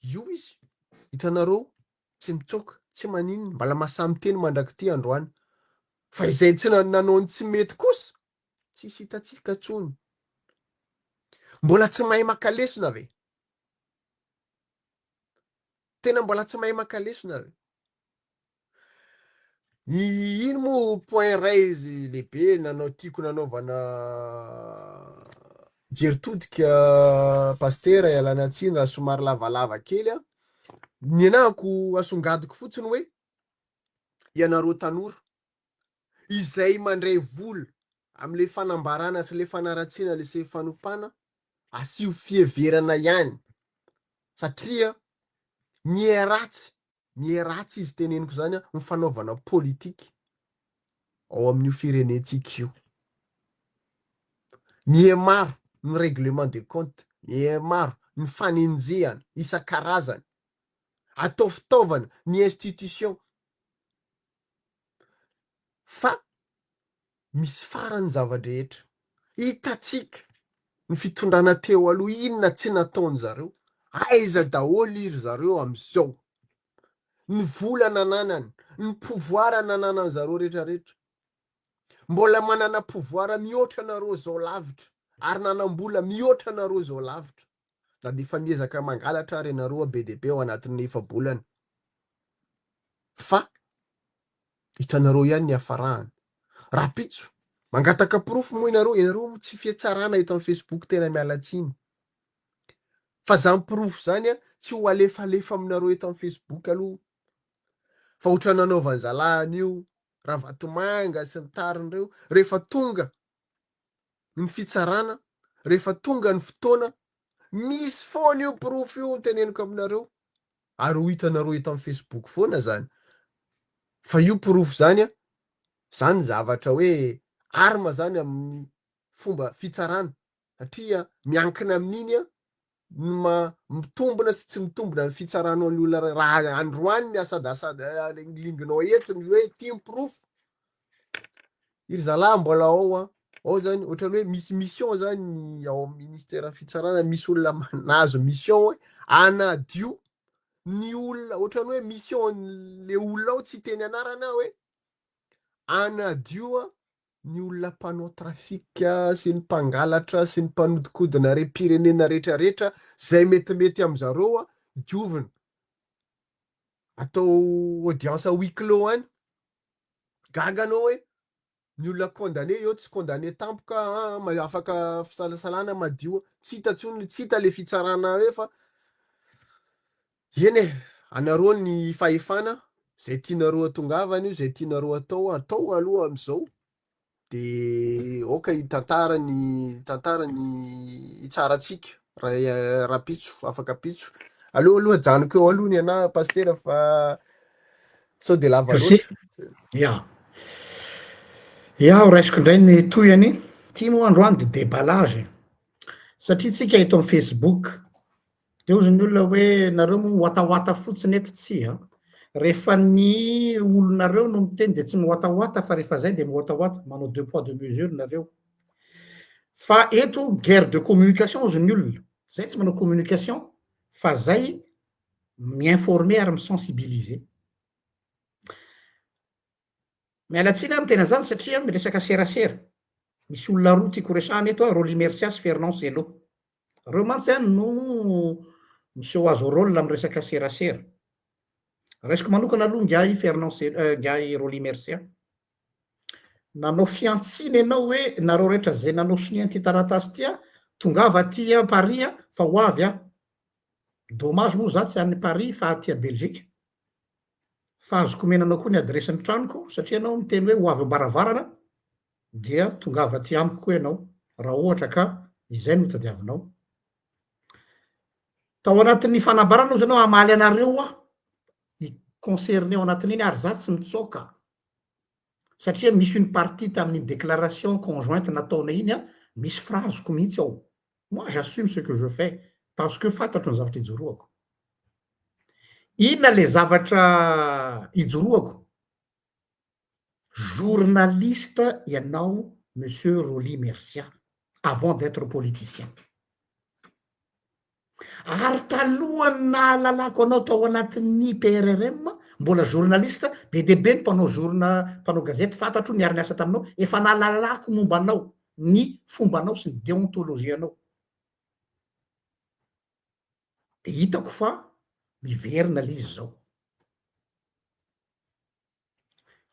Speaker 2: io izy. Hitanareo, tsy mitsoaka, tsy maninona, mbola mahasahy miteny mandrak'ity androany. Fa izay tsy nanao ny tsy mety kosa, tsisy hitantsika intsony. Mbola tsy mahay maka lesona ve? Tena mbola tsy mahay maka lesona ve? Iny moa point iray izy lehibe nanao tiako nanaovana jery todika pasitera ialana tsiny raha somary lavalava kely an. Ny anahako asongadiko fotsiny hoe ianareo tanora izay mandray vola amle fanambarana sy le fanaratsiana le sy fanompana asio fiheverana ihany satria miharatsy miharatsy izy teneniko zany an ny fanaovana politika ao amin'io firenentsika io mihamaro ny règlement de compte mihamaro ny fanenjehana isan-karazany atao fitaovana ny institution fa misy farany ny zava-drehetra. Hitantsika ny fitondrana teo aloha inona tsy nataon zareo, aiza daholo iry zareo amizao, ny vola nananany, ny pouvoir nananan zareo retraretra, mbola manana pouvoir mihoatra anareo zao lavitra ary nanam-bola mihoatra anareo zao lavitra, na dia efa miezaka mangalatra ary ianareo be dia be ao anatin'ny efa-bolana fa hitanareo ihany ny hafarahany. Rahampitso, mangataka porofo moa ianareo, ianareo moa tsy fihatsarana eto amin'ny Facebook tena miala tsiny. Fa zany porofo zany an, tsy ho alefalefa aminareo eto amin'ny Facebook aloha. Fa ohatran'ny nanaovan'ny zalahy an'io Ravatomanga sy ny tariny ireo, rehefa tonga ny fitsarana, rehefa tonga ny fotoana, misy foana io porofo io teneniko aminareo. Ary ho hitanareo eto amin'ny Facebook foana zany. Fa io porofo zany an, zany zavatra hoe arme zany amin'ny fomba fitsarana satria miankina amin'iny an ny maha mitombina sy tsy mitombina ny fitsaranao ny olona raha androany ny asadasada linginao eto ny hoe ity ny porofo iry zalahy mbola ao an ao zany ohatran'ny hoe misy mission zany ny ao amin'ny ministeran'ny fitsarana misy olona nahazo mission hoe anadio ny olona ohatran'ny hoe mission le olona ao tsy hiteny anarana aho hoe anadio ny olona mpanao trafic sy ny mpangalatra sy ny mpanodikodina harem-pirenena rehetrarehetra zay metimety amin'zareo a diovina atao audience à huis clos any gaga anao hoe ny olona condamné eo tsy condamné tampoka ah, afaka fisalasalana madio tsy hita tsony tsy hita le fitsarana hoe fa eny e anareo ny fahefana zay tianareo atongavana io zay tianareo atao atao aloha am'izao de aoka hitantara ny tantara ny hitsarantsika raha rahampitso afaka pitso aleo aloha ajanoko eo aloha ny anahy pastera fa sao de lava
Speaker 1: Merci.
Speaker 2: loatra.
Speaker 1: Ya. Ya, ho raisiko indray ny tohiny. Ty moa androany de déballage. Satria tsika eto amin'ny Facebook. De hozy ny olona hoe nareo moa miwatawata fotsiny eto, tsia. Rehefa ny olonareo no miteny de tsy miwatawata fa rehefa zay de miwatawata, manao deux poids deux mesures nareo. Fa eto guerre de communication hozy ny olona. Zay tsy manao communication fa zay mi-informer ary mi-sensibiliser. Miala tsiny aho miteny an'izany satria miresaka serasera. Misy olona roa tiako horesahana eto, Rolly Mercia sy Fernand Cello. Reo mantsy an no miseho azy au rôle amin'ny resaka serasera. Raisiko manokana aloha ingahy Fernand Cello, ingahy Rolly Mercia. Nanao fihantsiana ianao hoe nareo rehetra izay nanao sonia an'ity taratasy ity an, tongava aty Paris fa ho avy aho. Dommage moa za tsy any Paris fa aty Belgique. Fa azoko omena anao koa ny adiresin'ny tranoko satria ianao miteny hoe ho avy am-baravarana dia tongava aty amiko koa ianao raha ohatra ka izay no tadiavinao. Tao anatin'ny fanambarana ozy ianao hamaly anareo aho, hi-concerner ao anatin'iny ary za tsy mitsoaka. Satria misy une partie tamin'iny déclaration conjointe nataonay iny an, misy phrase-ko mihitsy ao. Moi j'assume ce que je fais parce que fantatro ny zavatra ijoroako. Inona le zavatra ijoroako? Journaliste ianao Monsieur Rolly Mercia avant d'etre politicien. Ary talohan'ny nahalalako anao tao anatin'ny PRRM, mbola journaliste, be dia be ny mpanao journa, mpanao gazety fantatro niara-niasa taminao, efa nahalalako momba anao, ny fombanao sy ny déontologie-nao. De hitako fa miverina le izy zao.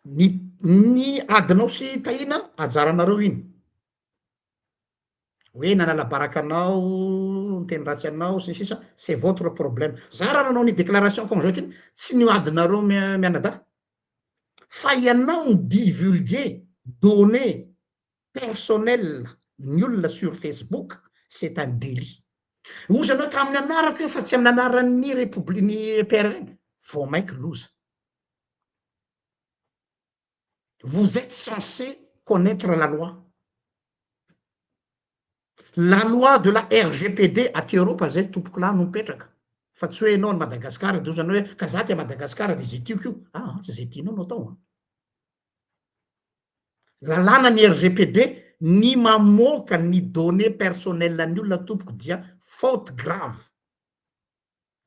Speaker 1: Ny ny adinao sy Tahiana, ajaranareo iny. Hoe nanala baraka anao, niteny ratsy anao, sy ny sisa, c'est votre problème. Za raha nanao ny déclaration conjointe iny, tsy ny adinareo mianadahy, fa ianao mi-divulguer données personnelles ny olona sur Facebook, c'est un délit. Ozy anao tamin'ny anarako io fa tsy amin'ny anaran'ny repobli-, ny PRN, vao mainky loza. Vous etes censé connaitre la loi. La loi de la RGPD aty Europe zay tompokolahy no mipetraka fa tsy hoe ianao any Madagascar de ozany hoe ka za ty Madagascar de ze tiako io. Aa tsy ze tianao no atao an. Lalàna ny RGPD ny mamoaka ny données personnelles ny olona tompoko dia faute grave.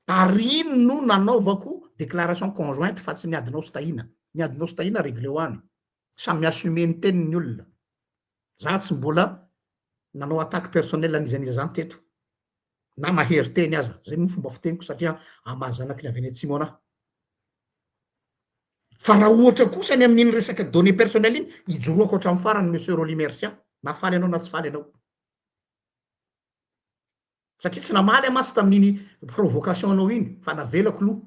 Speaker 1: Ary iny no nanaovako déclaration conjointe fa tsy ny adinao sy Tahina. Ny adinao sy Tahina regleo any. Samy mi-assumer ny teniny ny olona. Za tsy mbola nanao attaque personnelle an'iza n'iza zany teto. Na mahery teny aza. Zay moa fomba fiteniko satria amin'ny maha zanaky ny avy any atsimo anah. Fa raha ohatra kosa ny amin'iny resaka données personnelles iny, ijoroako hatramin'ny farany Monsieur Rolly Mercia, na faly ianao na tsy faly ianao. Satria tsy namaly aho mantsy tamin'iny provocation anao iny fa navelako loha.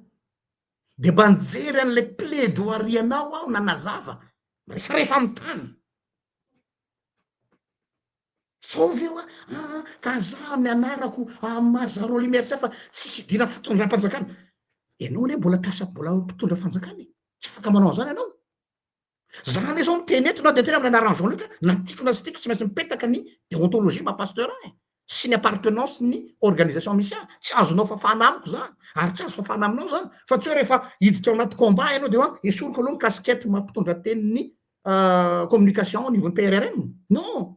Speaker 1: De mba nijery an'ilay plaidoirie anao aho nanazava mirefarefa amin'ny tany. Sao ve hoa aa ka za amin'ny anarako amin'ny maha za Rolly Mercia fa tsisy idirana fitondram-panjakana. Ianao anie mbola mpiasa mbola mpitondra fanjakana e, tsy afaka manao an'izany ianao. Za anie zao miteny eto na de tena amin'ny anaran'i Jean Luc na tiako na tsy tiako tsy maintsy mipetaka ny déontologie maha pasteur ahy sy ny appartenance ny organisation misy ahy, tsy azonao fafana amiko zany ary tsy azo fafana aminao zany fa tsy hoe rehefa hiditra ao anaty combat ianao de hoa esoriko aloha ny casquette maha mpitondra tenin'ny communication au niveau ny PRRM, non!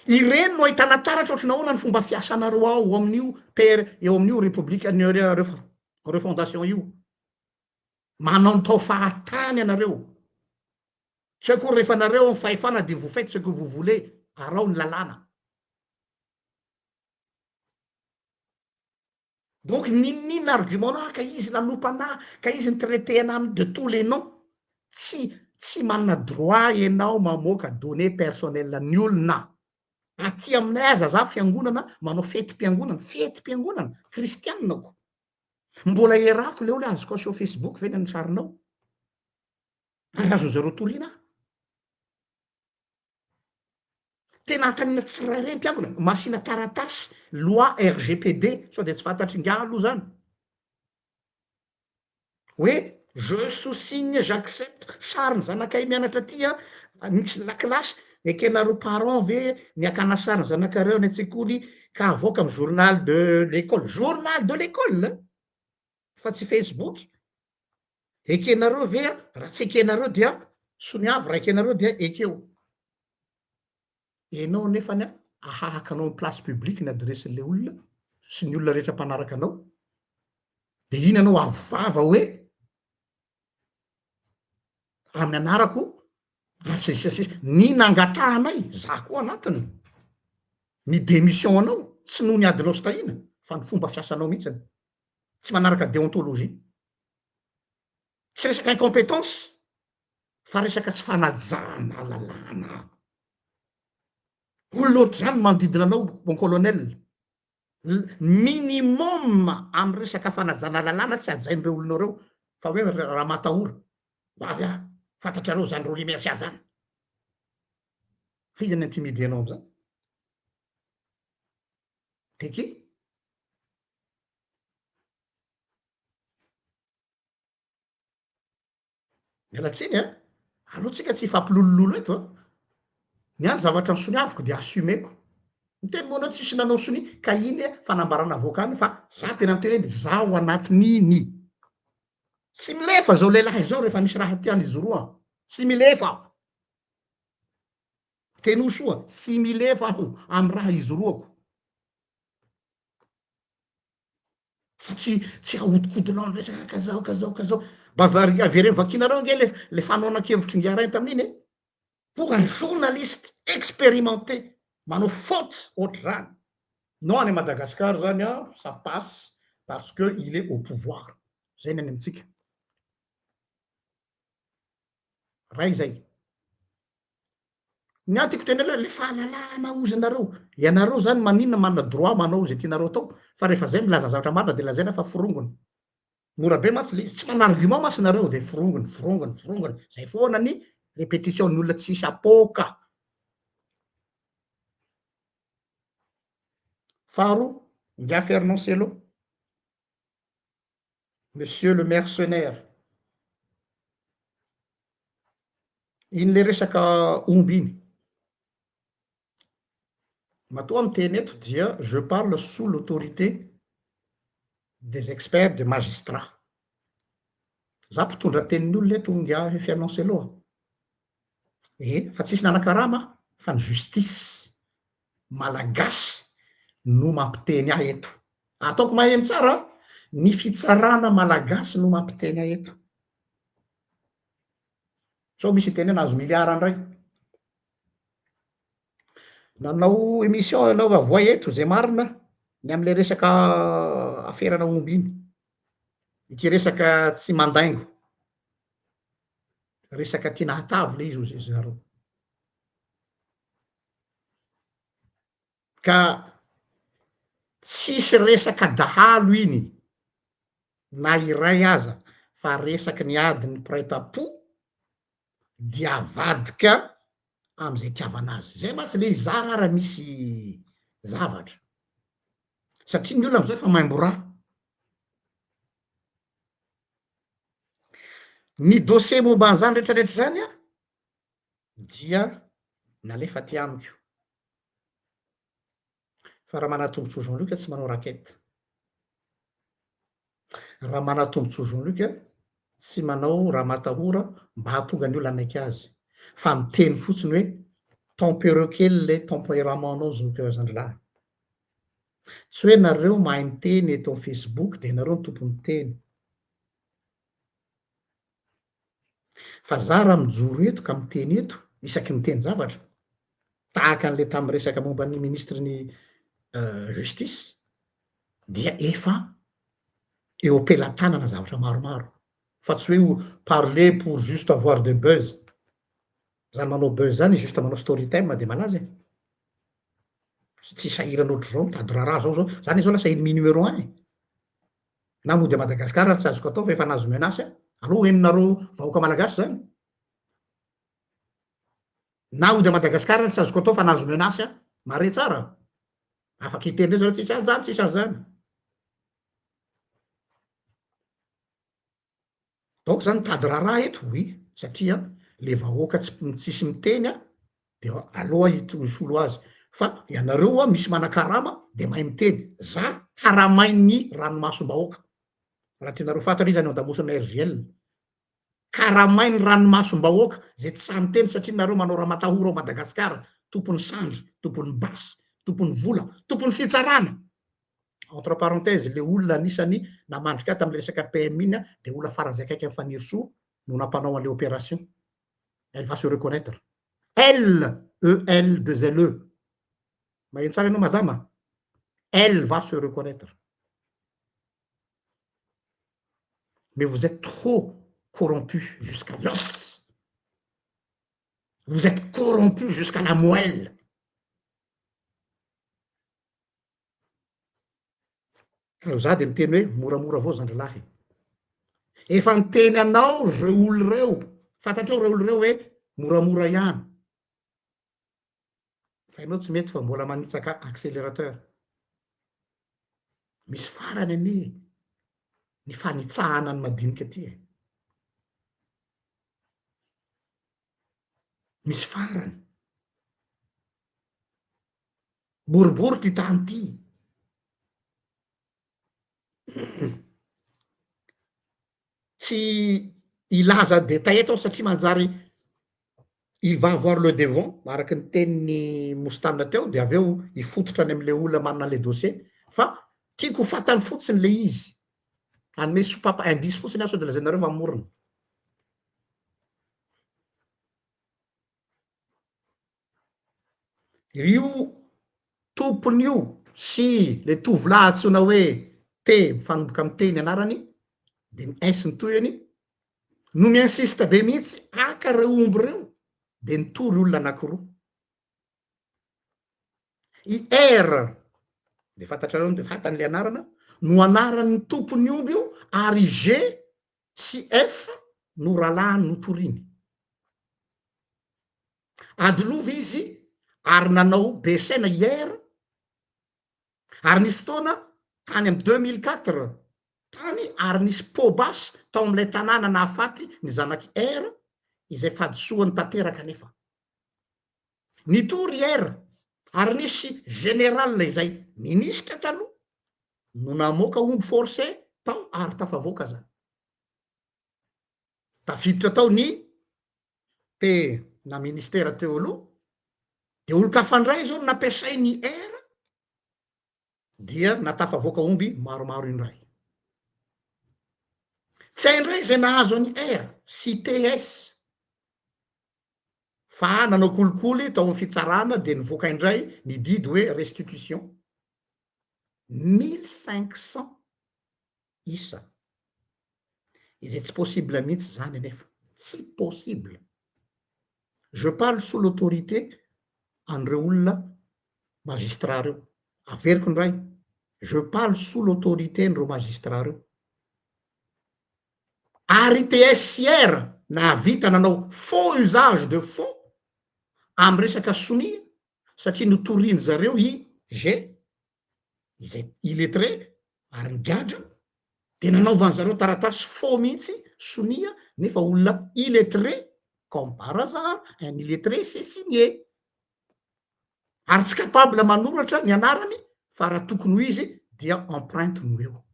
Speaker 1: Ireny no ahitana taratra ohatry ny ahoana ny fomba fiasanareo ao amin'io PR eo amin'io république ny refondation io. Manao ny tao fahatany ianareo. Tsy hoe akory rehefa nareo amin'ny fahefana dia vous faites ce que vous voulez, araho ny lalàna. Donc n'inon'inona argument nao, ka izy nanompa anah, ka izy ni-traiter anah de tous les noms, tsy tsy manana droit ianao mamoaka données personnelles ny olona. Aty aminay aza za fiangonana manao fetim-piangonana, fetim-piangonana, kristianina ko. Mbola erako le olona azoko aseho Facebook ve ny sarinao? Ary azon'ny zareo toriana aho. Tena antanina tsirairay mpiangona, masina taratasy, loi RGPD, sao dia tsy fantatr'i ingahy aloha zany. Hoe je sous-signe, j'accepte, sarin'ny zanakay mianatra aty an, misy lakilasy, ekenareo parents ve ny hakana sary ny zanakareo any an-tsekoly ka avoaka amin'ny journal de l'école, journal de l'école fa tsy Facebook, ekenareo ve an, raha tsy ekenareo dia soniavo, raha ekenareo dia ekeo. Enao nefany an, ahahaka anao amin'ny place publique ny adiresin'le olona sy ny olona rehetra mpanaraka anao, de iny ianao avo vava hoe amin'ny anarako ary sy ny sisa sy sisa, ny nangatahanay, za koa anatiny, ny démission anao tsy noho ny adinao sy tahina fa ny fomba fiasanao mihitsiny, tsy manaraka déontologie, tsy resaka incompétence fa resaka tsy fanajana lalàna. Olona ohatr'izany manodidina anao mon colonel. Minimum amin'ny resaka fanajana lalàna tsy hajain'ireo olona ireo fa hoe raha matahora ho avy aho, fantatrareo zany Rolly Mercia zany. Fa iza ny intimider anao am'zany? De qui? Miala tsiny an! Aleo tsika tsy hifampilolololo eto an! Ny ahy ny zavatra nosoniaviko dia assumer-ko. Miteny moa anao tsisy nanao sonia ka iny fanambarana avoaka any fa za tena miteny hoe zaho anatin'iny. Tsy milefa zao lehilahy zao rehefa misy raha tiany ijoroa. Tsy milefa. Tenoa soa, tsy milefa aho amy raha ijoroako. Fa tsy tsy ahodikodinao ny resaka ka zao ka zao ka zao. Mba vari- avereno vakinareo ange le le fanohanan-kevitry Ingahy Rainy tamin'iny e. Pour un journaliste expérimenté manao faute ohatr'izany. Non any Madagascar zany an, ça passe parce que il est au pouvoir. Zay ny any amintsika. Ray zay. Ny ahy tiako tenenina hoe le fahalalahana ozy anareo, ianareo zany maninona manana droit manao ze tianareo atao fa rehefa zay milaza zavatra marina de lazaina fa forongony. Mora be mantsy le izy, tsy manana argument mantsy nareo de forongony, forongony, forongony, zay foana ny repetition ny olona tsisy apoaka. Faharoa, ingahy Fernand Cello, Monsieur le mercenaire, iny le resaka omby iny, matoa miteny eto dia je parle sous l'autorité des experts des magistrats, za mpitondra tenin'ny olona eto ingahy Fernand Cello a, e fa tsisy nanakarama aho fa ny justice malagasy no mampiteny ahy eto. Ataoko maheno tsara an, ny fitsarana malagasy no mampiteny ahy eto. Sao misy hiteny hoe nahazo milliard ndray. Nanao émission ianao avoay eto zay marina ny amle resaka aferana omby iny. Ity resaka tsy mandaingo. Resaka tiana hatavy le izy hozy zareo. Ka tsisy resaka dahalo iny na iray aza fa resaky ny adin'ny mpiray tampo dia avadika am'zay itiavana azy. Zay mantsy le izy zara ara misy zavatra satria ny olona am'zao efa maimbo rà. Ny dossier momba an'izany retraretra zany an dia nalefa aty amiko. Fa Ramanatombotsoa Jean Luc tsy manao racket. Ramanatombotsoa Jean Luc tsy manao ramatahora mba hahatonga ny olona hanaiky azy. Fa miteny fotsiny hoe tempéreux kely le tempérament-nao zoky zandrilahy. Tsy hoe nareo mahay miteny eto amin'ny Facebook dia nareo no tompon'ny teny. Fa za raha mijoro eto ka miteny eto, isaky ny miteny zavatra, tahaka an'le tamin'ny resaka momba ny ministre ny justice, dia efa eo am-pelatanana zavatra maromaro, fa tsy hoe parler pour juste avoir de buzz, zany manao buzz zany juste manao story time de malaza e, tsy sahirana ohatr'izao mitady raharaha zao zao, zany zao lasa ennemi numéro un e. Na mody à Madagascar ary tsy azoko atao fa efa nahazo menace aho. Aleo ho henonareo vahoaka malagasy zany. Na hody à Madagascar ary tsy azoko atao fa nahazo menace aho. Mare tsara. Afaka hiteny ndray zareo tsisy an'zany tsisy an'zany. Donc zany mitady raharaha eto oui satria le vahoaka tsy tsisy miteny an de aleo aho hisolo azy fa ianareo hoa misy manakarama de mahay miteny, za karamain'ny ranomasom-bahoaka, raha tianareo fantatra izy any an-damosina RJL, karamain'ny ranomasom-bahoaka zay tsy sahy miteny satria nareo manao ramatahora ao Madagasikara, tompon'ny sandry, tompon'ny basy, tompon'ny vola, tompon'ny fitsarana. Entre parenthèse, le olona anisany namandrika ahy tamin'le resaka PM iny de olona faran'izay akaiky an'i Fanirisoa no nampanao an'le opération. Elle va se reconnaître. Elle, E L 2 L E. Maheno tsara ianao madama? Elle va se reconnaître. Mais vous êtes trop corrompu jusqu'à l'os. Vous êtes corrompu jusqu'à la moelle. Ka za de miteny hoe moramora avao zandry lahy e. Efa niteny anao reo olo reo, fantatrao reo olo reo hoe moramora ihany. Fa ianao tsy mety fa mbola manitsaka accélérateur. Misy farany anie ny fanitsahana ny madinika ty e. Misy farany. Boribory ty tany ty. Tsy hilaza détail eto aho satria manjary il va avoir le devant araky ny tenin'i Moustane teo de avy eo hifototra any amle olona manana anle dossier fa tiako ho fantany fotsiny le izy, hanome soupape indice fotsiny aho sao de lazainareo fa mamorona. Io tompony io sy le tovolahy antsoina hoe T mifanomboka amin'ny T ny anarany de ny S ny tohiny no mi-insiste be mihitsy haka reo omby reo de nitory olona anakiroa. I R de fantatrareo de fantany le anarana no anaran'ny tompon'ny omby io ary i G sy F no rahalahiny notoriny. Ady lova izy ary nanao be saina i R ary nisy fotoana tany amy 2004 tany ary nisy poa-basy tao amin'ilay tanàna nahafaty ny zanak'i R izay fahadisoany tanteraka anefa. Nitory i R ary nisy général izay minisitra taloha no namoaka omby forcé tao ary tafavoaka zany. Tafiditra tao ny P na ministera teo aloha, de olon-kafa ndray zao no nampiasain'i R dia natafavoaka omby maromaro indray. Tsy hay indray izay nahazo an'i R sy TS fa nanao kolikoly tao amin'ny fitsarana dia nivoaka indray ny didy hoe restitution 1500 isa. Izay tsy possible mihitsy zany anefa, tsy possible. Je parle sous l'autorité an'ireo olona magistrat reo. Averiko indray, je parle sous l'autorité an'ireo magistrat reo. Ary TSR nahavita nanao faux usage de faux amy resaka sonia satria notoriany zareo i G izay illettré ary nigadra de nanaovany zareo taratasy faux mihitsy sonia nefa olona illettré comme par hasard un illettré sait signer ary tsy capable manoratra ny anarany fa raha tokony ho izy dia empreinte no eo.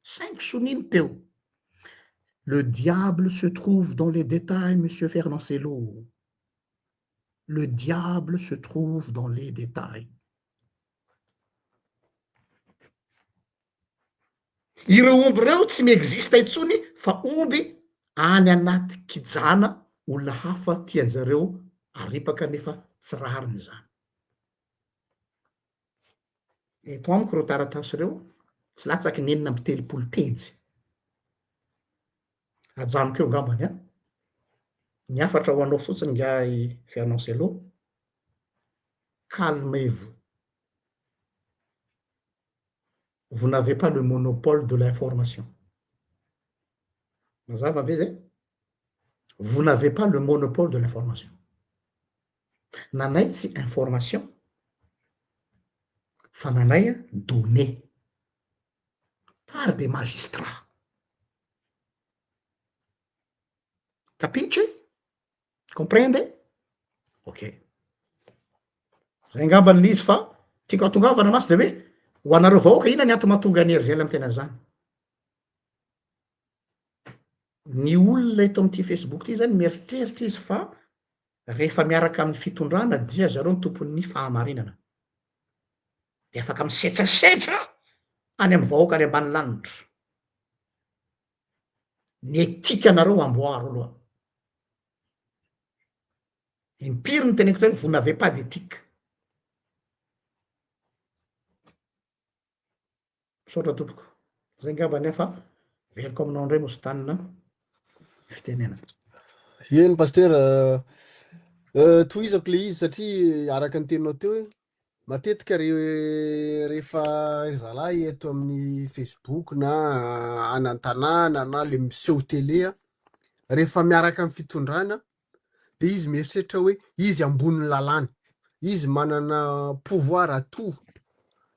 Speaker 1: Cinq sonia no teo. Le diable se trouve dans les détails monsieur Fernand Cello. Le diable se trouve dans les détails. Ireo omby ireo tsy mi-existe intsony fa omby any anaty kijana olona hafa tian-jareo aripaka nefa tsy rariny izany. Eto amiko ireo taratasy ireo, tsy latsaky ny 36 pejy. Ajanoko eo angambany an. Ny hafatra ho anao fotsiny ingahy Fernand Cello, calmez-vous. Vous n'avez pas le monopole de l'information. Mazava ve zay? Vous n'avez pas le monopole de l'information. Nanay tsy information fa nanay donnée par des magistrats. Capiche? Comprende? Ok. Zay angamba ny izy fa tiako atongavana mantsy de hoe ho anareo vahoaka inona ny antony mahatonga an'i RGL miteny an'izany? Ny olona eto amin'ity Facebook ity zany mieritreritra izy fa rehefa miaraka amin'ny fitondrana dia zareo ny tompon'ny fahamarinana. De afaka misetrasetra any amin'ny vahoaka any ambany lanitra. Ny éthique anareo amboaro aloha. Impiry no teneniko teo hoe vous n'avez pas d'éthique. Misaotra tompoko. Zay ngamba ny ahy fa averiko aminao indray Mostana ny fitenenana.
Speaker 2: Eny Pasteur, tohizako le izy satria araka ny teninao teo hoe matetika re- rehefa ry zalahy eto amin'ny Facebook na any an-tanàna na le miseho télé a, rehefa miaraka amin'ny fitondrana de izy mieritreritra hoe izy ambonin'ny lalàna, izy manana pouvoir à tout,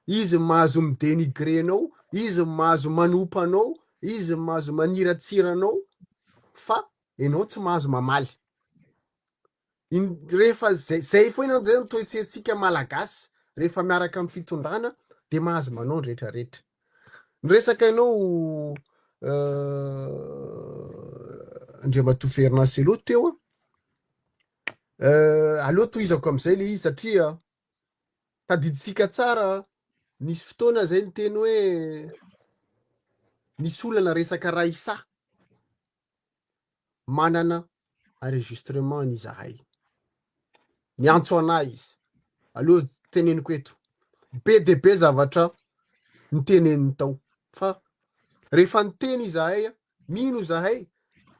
Speaker 2: izy mahazo mi-denigrer anao, izy mahazo manompa anao, izy mahazo maniratsira anao fa enao tsy mahazo mamaly. In- rehefa zay zay foana zay ny toetsentsika malagasy rehefa miaraka amin'ny fitondrana de mahazo manao ny rehetrarehetra. Niresaka ianao Andriamatoa Fernand Cello teo an, aleo tohizako am'izay le izy satria tadidintsika tsara nisy fotoana zay niteny hoe nisy olana resaka Raissa manana enregistrement izahay. Niantso anah izy. Aleo teneniko eto. Be dia be zavatra niteneniny tao. Fa rehefa niteny izahay, mino izahay,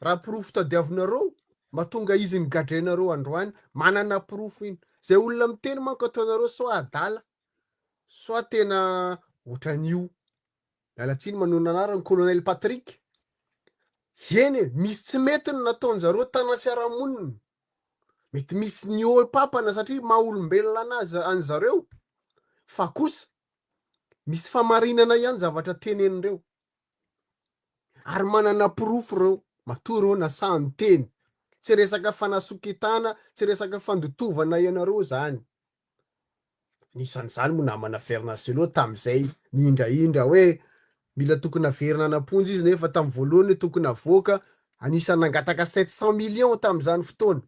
Speaker 2: raha porofo tadiavinareo, mahatonga izy nigadrainareo androany, manana porofo iny. Zay olona miteny manko ataonareo soit adala, soit tena ohatran'io. Miala tsiny manonona anarany Colonel Patrick. Eny e, misy tsy mety ny nataon-jareo tana fiarahamonina. Mety misy nihoa-papana satria maha olombelona anazy an'zareo. Fa kosa misy famarinana ihany zavatra tenenindreo. Ary manana porofo ireo, matoa ireo nasaha niteny. Tsy resaka fanasoketana, tsy resaka fandotovana ianareo zany. Anisan'izany moa namana Fernacelo tamin'izay nihindrahindra hoe mila tokony haverina any am-ponja izy nefa tamin'ny voalohany hoe tokony havoaka, anisan'ny nangataka 700 millions tamin'izany fotoana.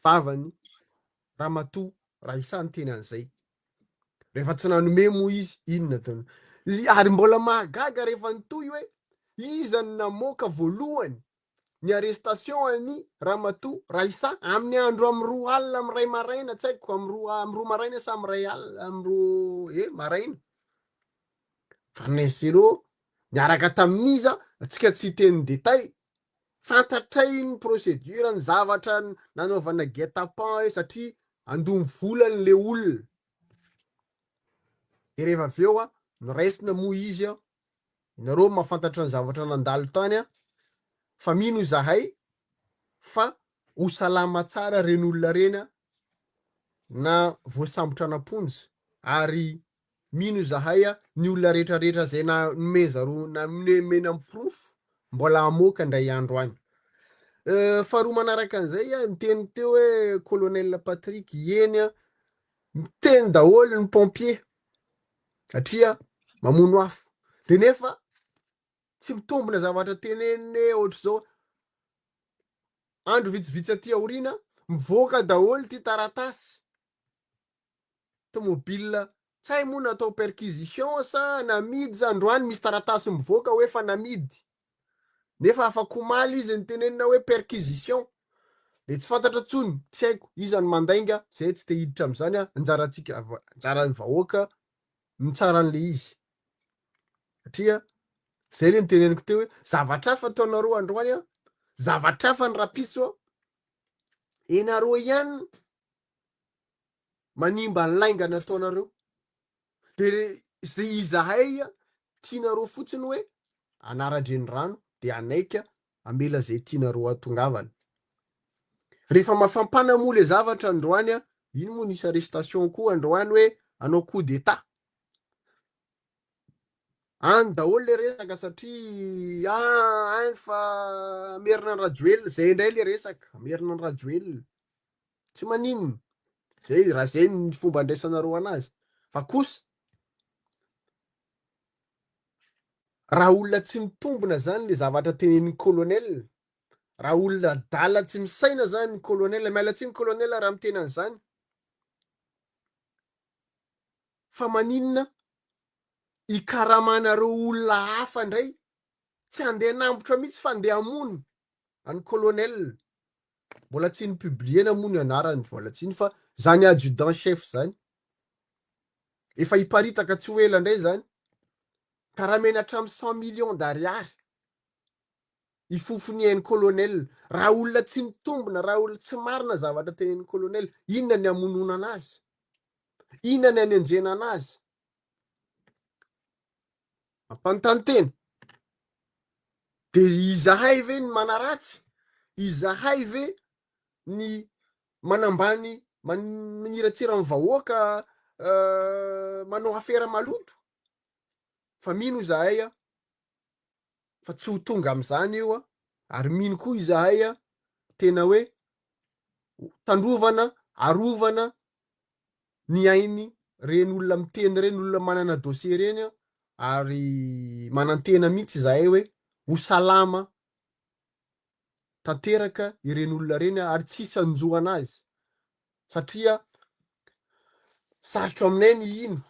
Speaker 2: Vavany ramatoa Raissa niteny an'izay. Rehefa tsy nanome moa izy, inona ataony? Ary mbola mahagaga rehefa nitohy hoe iza no namoaka voalohany ny arrestation an'i ramatoa Raissa amin'ny andro amin'ny roa alina amin'ny iray maraina tsy haiko amin'ny roa amin'ny roa maraina sa amin'ny iray alina amin'ny roa eh maraina Farnèse niaraka tamin'iza antsika tsy hiteny détail fantatray ny procédure ny zavatra nanaovana guet-apens hoe satria andoha ny volany le olona de rehefa avy eo a noraisina moa izy a Nareo mahafantatra ny zavatra nandalo tany an, fa mino izahay fa ho salama tsara reny olona reny an, na voasambotra any am-ponja, ary mino izahay an, ny olona rehetra rehetra izay nanome zareo nomena ny porofo mbola hamoaka indray andro any. Faharoa manaraka an'izay an, niteny teo hoe colonel Patrick, eny an, miteny daholo ny pompier satria mamono afo de nefa tsy mitombina zavatra teneniny ohatr'izao andro vitsivitsy aty aoriana mivoaka daholo ty taratasy tomobile tsy hay moa natao perquisition sa namidy sa androany misy taratasy mivoaka hoe efa namidy Nefa afak'omaly izy nitenenina hoe perquisition. Dia tsy fantatra intsony, tsy haiko, iza no mandainga, zay tsy te hiditra amin'izany aho, anjarantsika, anjaran'ny vahoaka mitsara an'le izy. Satria zay le niteneniko teo hoe zavatra hafa ataonareo androany an, zavatra hafa ny rapitso an, enareo ihany manimba ny lainga nataonareo. De ze izahay tianareo fotsiny hoe anara-drenirano de hanaika hamela ze tianareo hatongavana. Rehefa mafampana moa le zavatra androany a, iny moa nisy arrestation koa androany hoe hanao coup d'etat. Any daholo le resaka satria ah any fa hamerina an'i Rajoelina, zay indray le resaka, hamerina an'i Rajoelina. Tsy maninona. Zay raha zay ny fomba andraisanareo anazy. Fa kosa raha olona tsy mitombina zany le zavatra tenenin'ny colonel, raha olona adala tsy misaina zany ny colonel, miala tsiny colonel raha miteny an'izany, fa maninona ikaramanareo olona hafa indray tsy handeha hanambotra mihitsy fa handeha hamono an'i colonel. Mbola tsy ni-publier-na moa ny anarany mbola tsy iny fa zany adjudant chef zany. Efa hiparitaka tsy ho ela indray zany. Karamena hatramin'ny cent millions d'ariary. Hifofo ny ain'i colonel. Raha olona tsy mitombina, raha olona tsy marina zavatra tenenin'i colonel, inona ny hamonoana anazy? Inona ny hanenjehana anazy? Mampanontany tena. De izahay ve ny manaratsy? Izahay ve ny manambany maniratsira ny vahoaka manao afera maloto? Fa mino izahay a, fa tsy ho tonga am'zany io a, ary mino koa izahay a, tena hoe. Tandrovana, arovana ny ainy reny olona miteny reny, olona manana dossier reny ary manantena mihitsy izahay hoe ho salama tanteraka ireny olona ireny ary tsy hisy hanjo anazy satria sarotra aminay ny hino,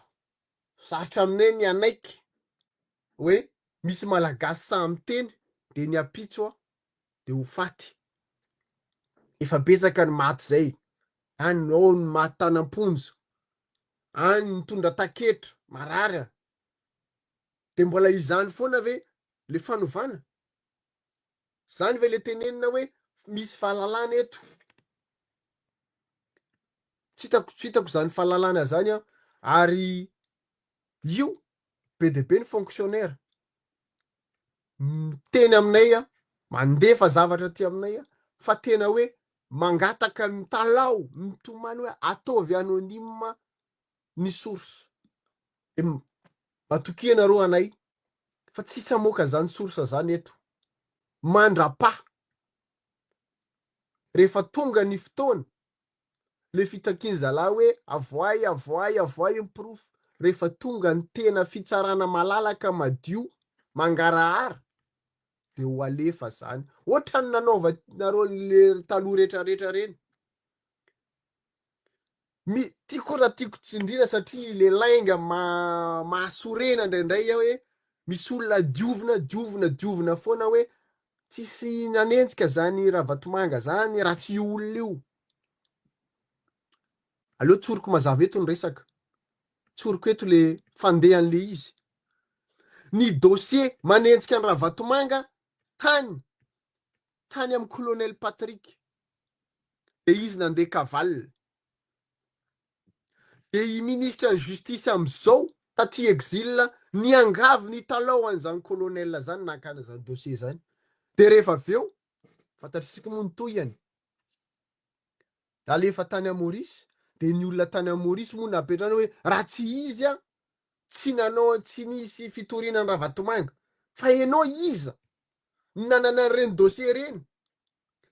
Speaker 2: sarotra aminay ny hanaiky hoe misy malagasy sahy miteny de ny ampitso de ho faty. Efa betsaka ny maty zay, any ao ny maty tany am-ponja, any nitondra taketra, marary a! De mbola izany foana ve le fanovana? Zany ve le tenenina hoe misy fahalalana eto? Tsy hitako, tsy hitako zany fahalalana zany an, ary io be dia be ny fonctionnaire miteny aminay an, mandefa zavatra aty aminay an, fa tena hoe mangataka mitalaho, mitomany hoe ataovy anonyme ny source. De matokia nareo anay fa tsisy hamoaka zany source zany eto mandrapaha rehefa tonga ny fotoana le fitakiany zalahy hoe avoay avoay avoay ny porofo rehefa tonga ny tena fitsarana malalaka madio mangarahara de ho alefa zany ohatran'ny nanaovanareo le taloha retraretra reny Mi, tiako raha tiako tsindrina satria le lainga ma, mahasorena indraindray aho hoe misy olona diovina, diovina, diovina foana hoe tsisy nanenjika zany Ravatomanga zany raha tsy io olona io. Aleo tsoriko mazava eto ny resaka. Tsoriko eto le fandehan'le izy. Ny dossier manenjika an'i Ravatomanga tany, tany amin'ny colonel Patrick. De izy nandeha cavale. De i ministre ny justice amizao taty exil niangavy nitalao an'izany colonel zany nakana zany dossier zany. De rehefa avy eo, fantatr'isika moa ny tohiny, alefa tany à Maurice, de ny olona tany à Maurice moa napetrany hoe raha tsy izy an, tsy nanao, tsy nisy fitoriana an'i Ravatomanga. Fa enao iza no nanana an'ireny dossier ireny?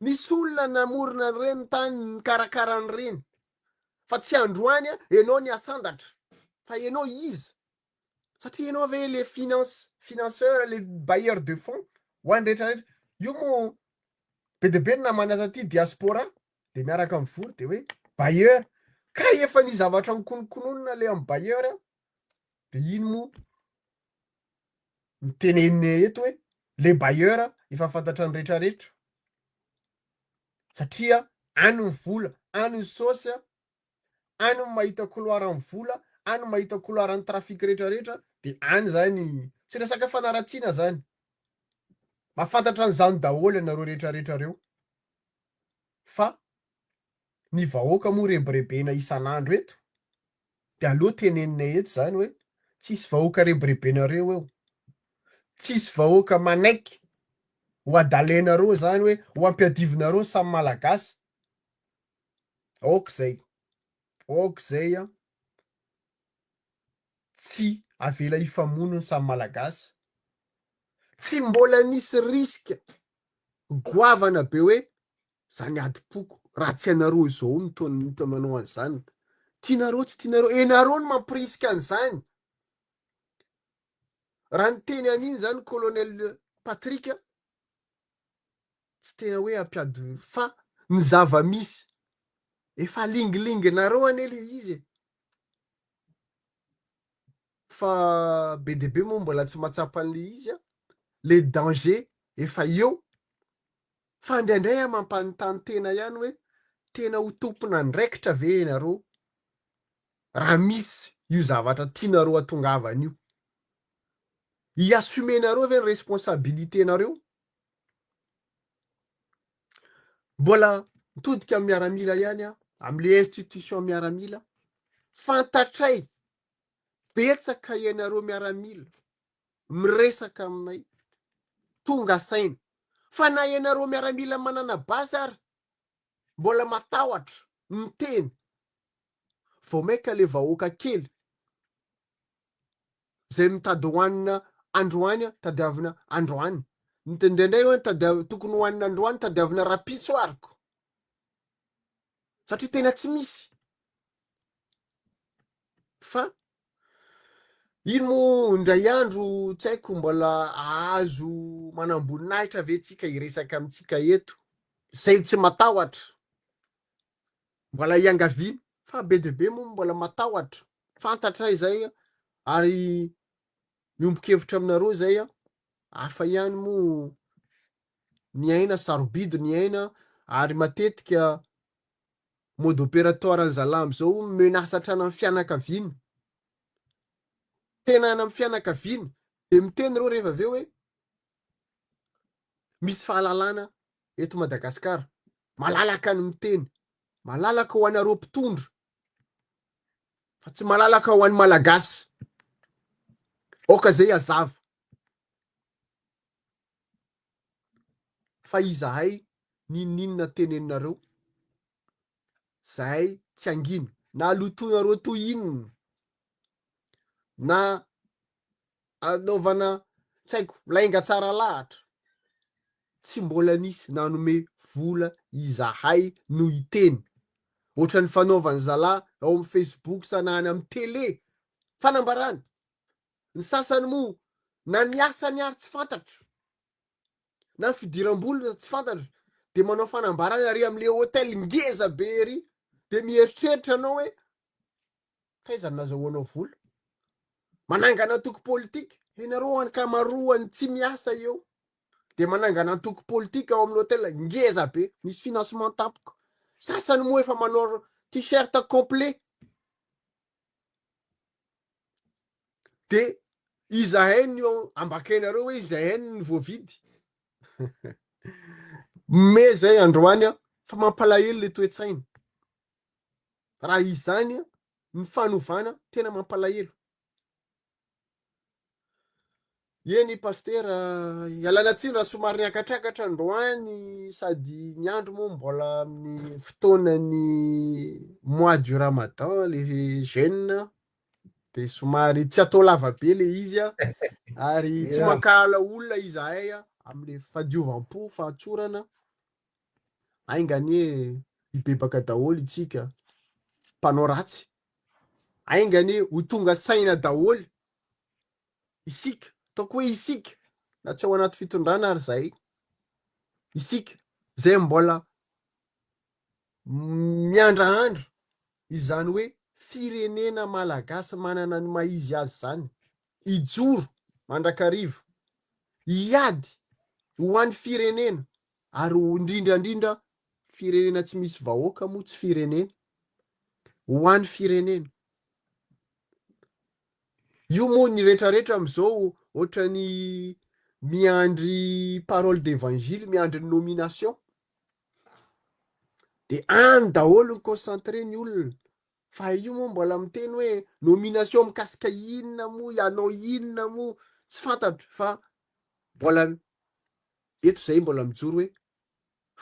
Speaker 2: Nisy olona namorona an'ireny tany nikarakara an'ireny. Fa tsy androany enao ny asandatra. Fa enao iza? Satria enao ve le finance, financeur, le bailleur de fonds ho an'ny rehetra rehetra. Io moa be dia be ny namana taty diaspora de miaraka mivory de hoe bailleur. Ka efa ny zavatra nikonokononina le amin'ny bailleur de iny moa no tenenina eto hoe le bailleur efa fantatra ny rehetra rehetra satria any ny vola, any ny saosy, any ny mahita couloir ny vola, any mahita couloir ny trafic rehetra rehetra de any zany tsy resaka fanaratsiana zany, mahafantatra an'izany daholo ianareo rehetra rehetra reo fa ny vahoaka moa rebirebena isan'andro eto de aleo teneninay eto zany hoe tsisy vahoaka rebirebenareo eo, tsisy vahoaka manaiky ho adalenareo zany hoe ho ampiadivinareo samy malagasy, aoka zay, aoka zay an, tsy avela hifamono ny samy malagasy, tsy mbola nisy risque goavana be hoe zany adim-poko raha tsy ianareo izao no toa no manao an'izany, tianareo tsy tianareo, ianareo no mampirisika an'izany, raha niteny an'iny zany colonel Patrick tsy tena hoe hampiady fa ny zava-misy efa alingilinginareo anie le izy e, fa be dia be moa mbola tsy mahatsapa an'le izy an, le danger efa eo Fa indraindray aho mampanontany tena ihany hoe tena ho tompon'andraikitra ve ianareo raha misy io zavatra tianareo hatongavana io? Hi-assumer-nareo ve ny responsabilité-nareo? Mbola mitodika amin'ny miaramila ihany aho, amin'ilay institution miaramila, fantatray betsaka ianareo miaramila miresaka aminay, tonga saina fa na ianareo miaramila manana basy ary mbola matahotra miteny, vao maika le vahoaka kely zay mitady hohanina androany tadiavina androany, indraindray hoe tadiavina tokony hohanina androany tadiavina rapitso ary ko. Satria tena tsy misy. Fa iny moa indray andro tsy haiko mbola ahazo manamboninahitra ve tsika hiresaka amintsika eto zay tsy matahotra mbola hiangaviana fa be dia be moa mbola matahotra fantatray zay ary miombon-kevitra aminareo zay hafa ihany moa ny aina sarobidy ny aina ary matetika mode opératoire ny zalahy amizao menace hatrany amin'ny fianakaviana tena any amin'ny fianakaviana de miteny reo rehefa avy eo hoe misy fahalalana eto Madagasikara malalaka ny miteny malalaka ho anareo mpitondra fa tsy malalaka ho an'ny malagasy aoka zay hazava fa izahay n'inon'inona teneninareo zahay tsy hangina na lotoinareo toy inona na anaovana tsy haiko lainga tsara lahatra tsy mbola nisy nanome vola izahay no hiteny ohatran'ny fanaovan'ny zalahy ao amin'ny facebook sa na any amin'ny tele fanambarana Ny sasany moa na ny asany ary tsy fantatro, na ny fidiram-bolony tsy fantatro, de manao fanambarana ary amle hotel ngeza be ery, de mieritreritra anao hoe taiza no nazahoanao vola? Manangana antoko politika, ianareo ankamaroany tsy miasa eo, de manangana antoko politika ao amin'ny hotel ngeza be, misy financement tampoka, sasany moa efa manao t-shirt complet. De izahay no ambakainareo hoe izahay no voavidy. Me zay androany a, fa mampalahelo le toe-tsaina. Raha izany ny fanovana tena mampalahelo. Eny Pasitera, ialana tsiny raha somary niakatrakatra androany sady ny andro moa mbola amin'ny fotoanan'ny mois du ramadan le jeûne de somary tsy atao lava be le izy a, ary tsy mankahala olona izahay a amle fadiovam-po, fahatsorana, ainga anie hibebaka daholo itsika mpanao ratsy, ainga anie ho tonga saina daholo isika, ataoko hoe isika, na tsy ao anaty fitondrana ary zahay, isika zay mbola miandrahandra izany hoe firenena malagasy manana ny maha izy azy zany, hijoro mandrakariva, hiady ho an'ny firenena ary indrindra indrindra firenena tsy misy vahoaka moa tsy firenena, ho an'ny firenena. Io moa ny retraretra amizao otrany miandry parole d'evangile, miandry ny nomination. De any daholo ny concentré ny olona. Fa io moa mbola miteny hoe nomination mikasika inona moa, hanao inona moa, tsy fantatro fa mbola eto zay mbola mijoro hoe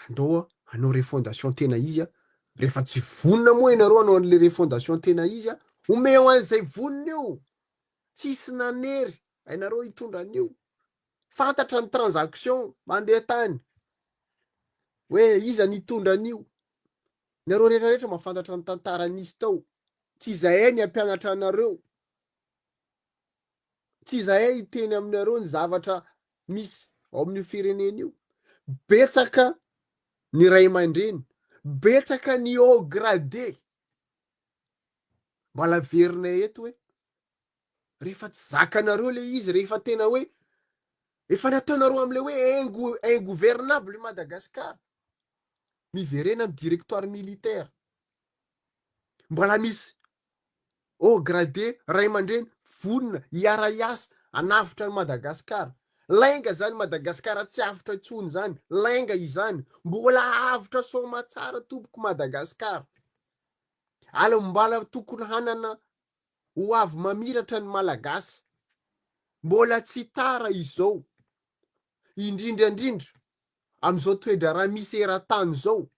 Speaker 2: Andao hanao refondation tena izy a, rehefa tsy vonona moa ianareo hanao an'le refondation tena izy a, omeo an'izay vonona io, tsisy nanery ainareo hitondra an'io, fantatra ny transaction mandeha tany hoe iza nitondra an'io, nareo rehetra rehetra mahafantatra ny tantara nisy tao, tsy izahay ny hampianatra anareo, Tsy izahay hiteny aminareo ny zavatra misy ao amin'io firenena io. Betsaka ny ray aman-dreny, betsaka ny haut gradé. Mbola averinay eto hoe rehefa tsy zakanareo le izy, rehefa tena hoe efa nataonareo am'le hoe ingouvernable i Madagascar, miverena amin'ny directoire militaire. Mbola misy Haut gradé, ray aman-dreny vonona hiara-hiasa hanavotra an'i Madagascar. Lainga zany Madagascar tsy avotra intsony zany, lainga izany. Mbola avotra soamatsara tompoko Madagascar. Ary mbola tokony hanana ho avy mamiratra ny Malagasy. Mbola tsy tara izao. Indrindra indrindra amin'izao toe-draharaha misy eran-tany izao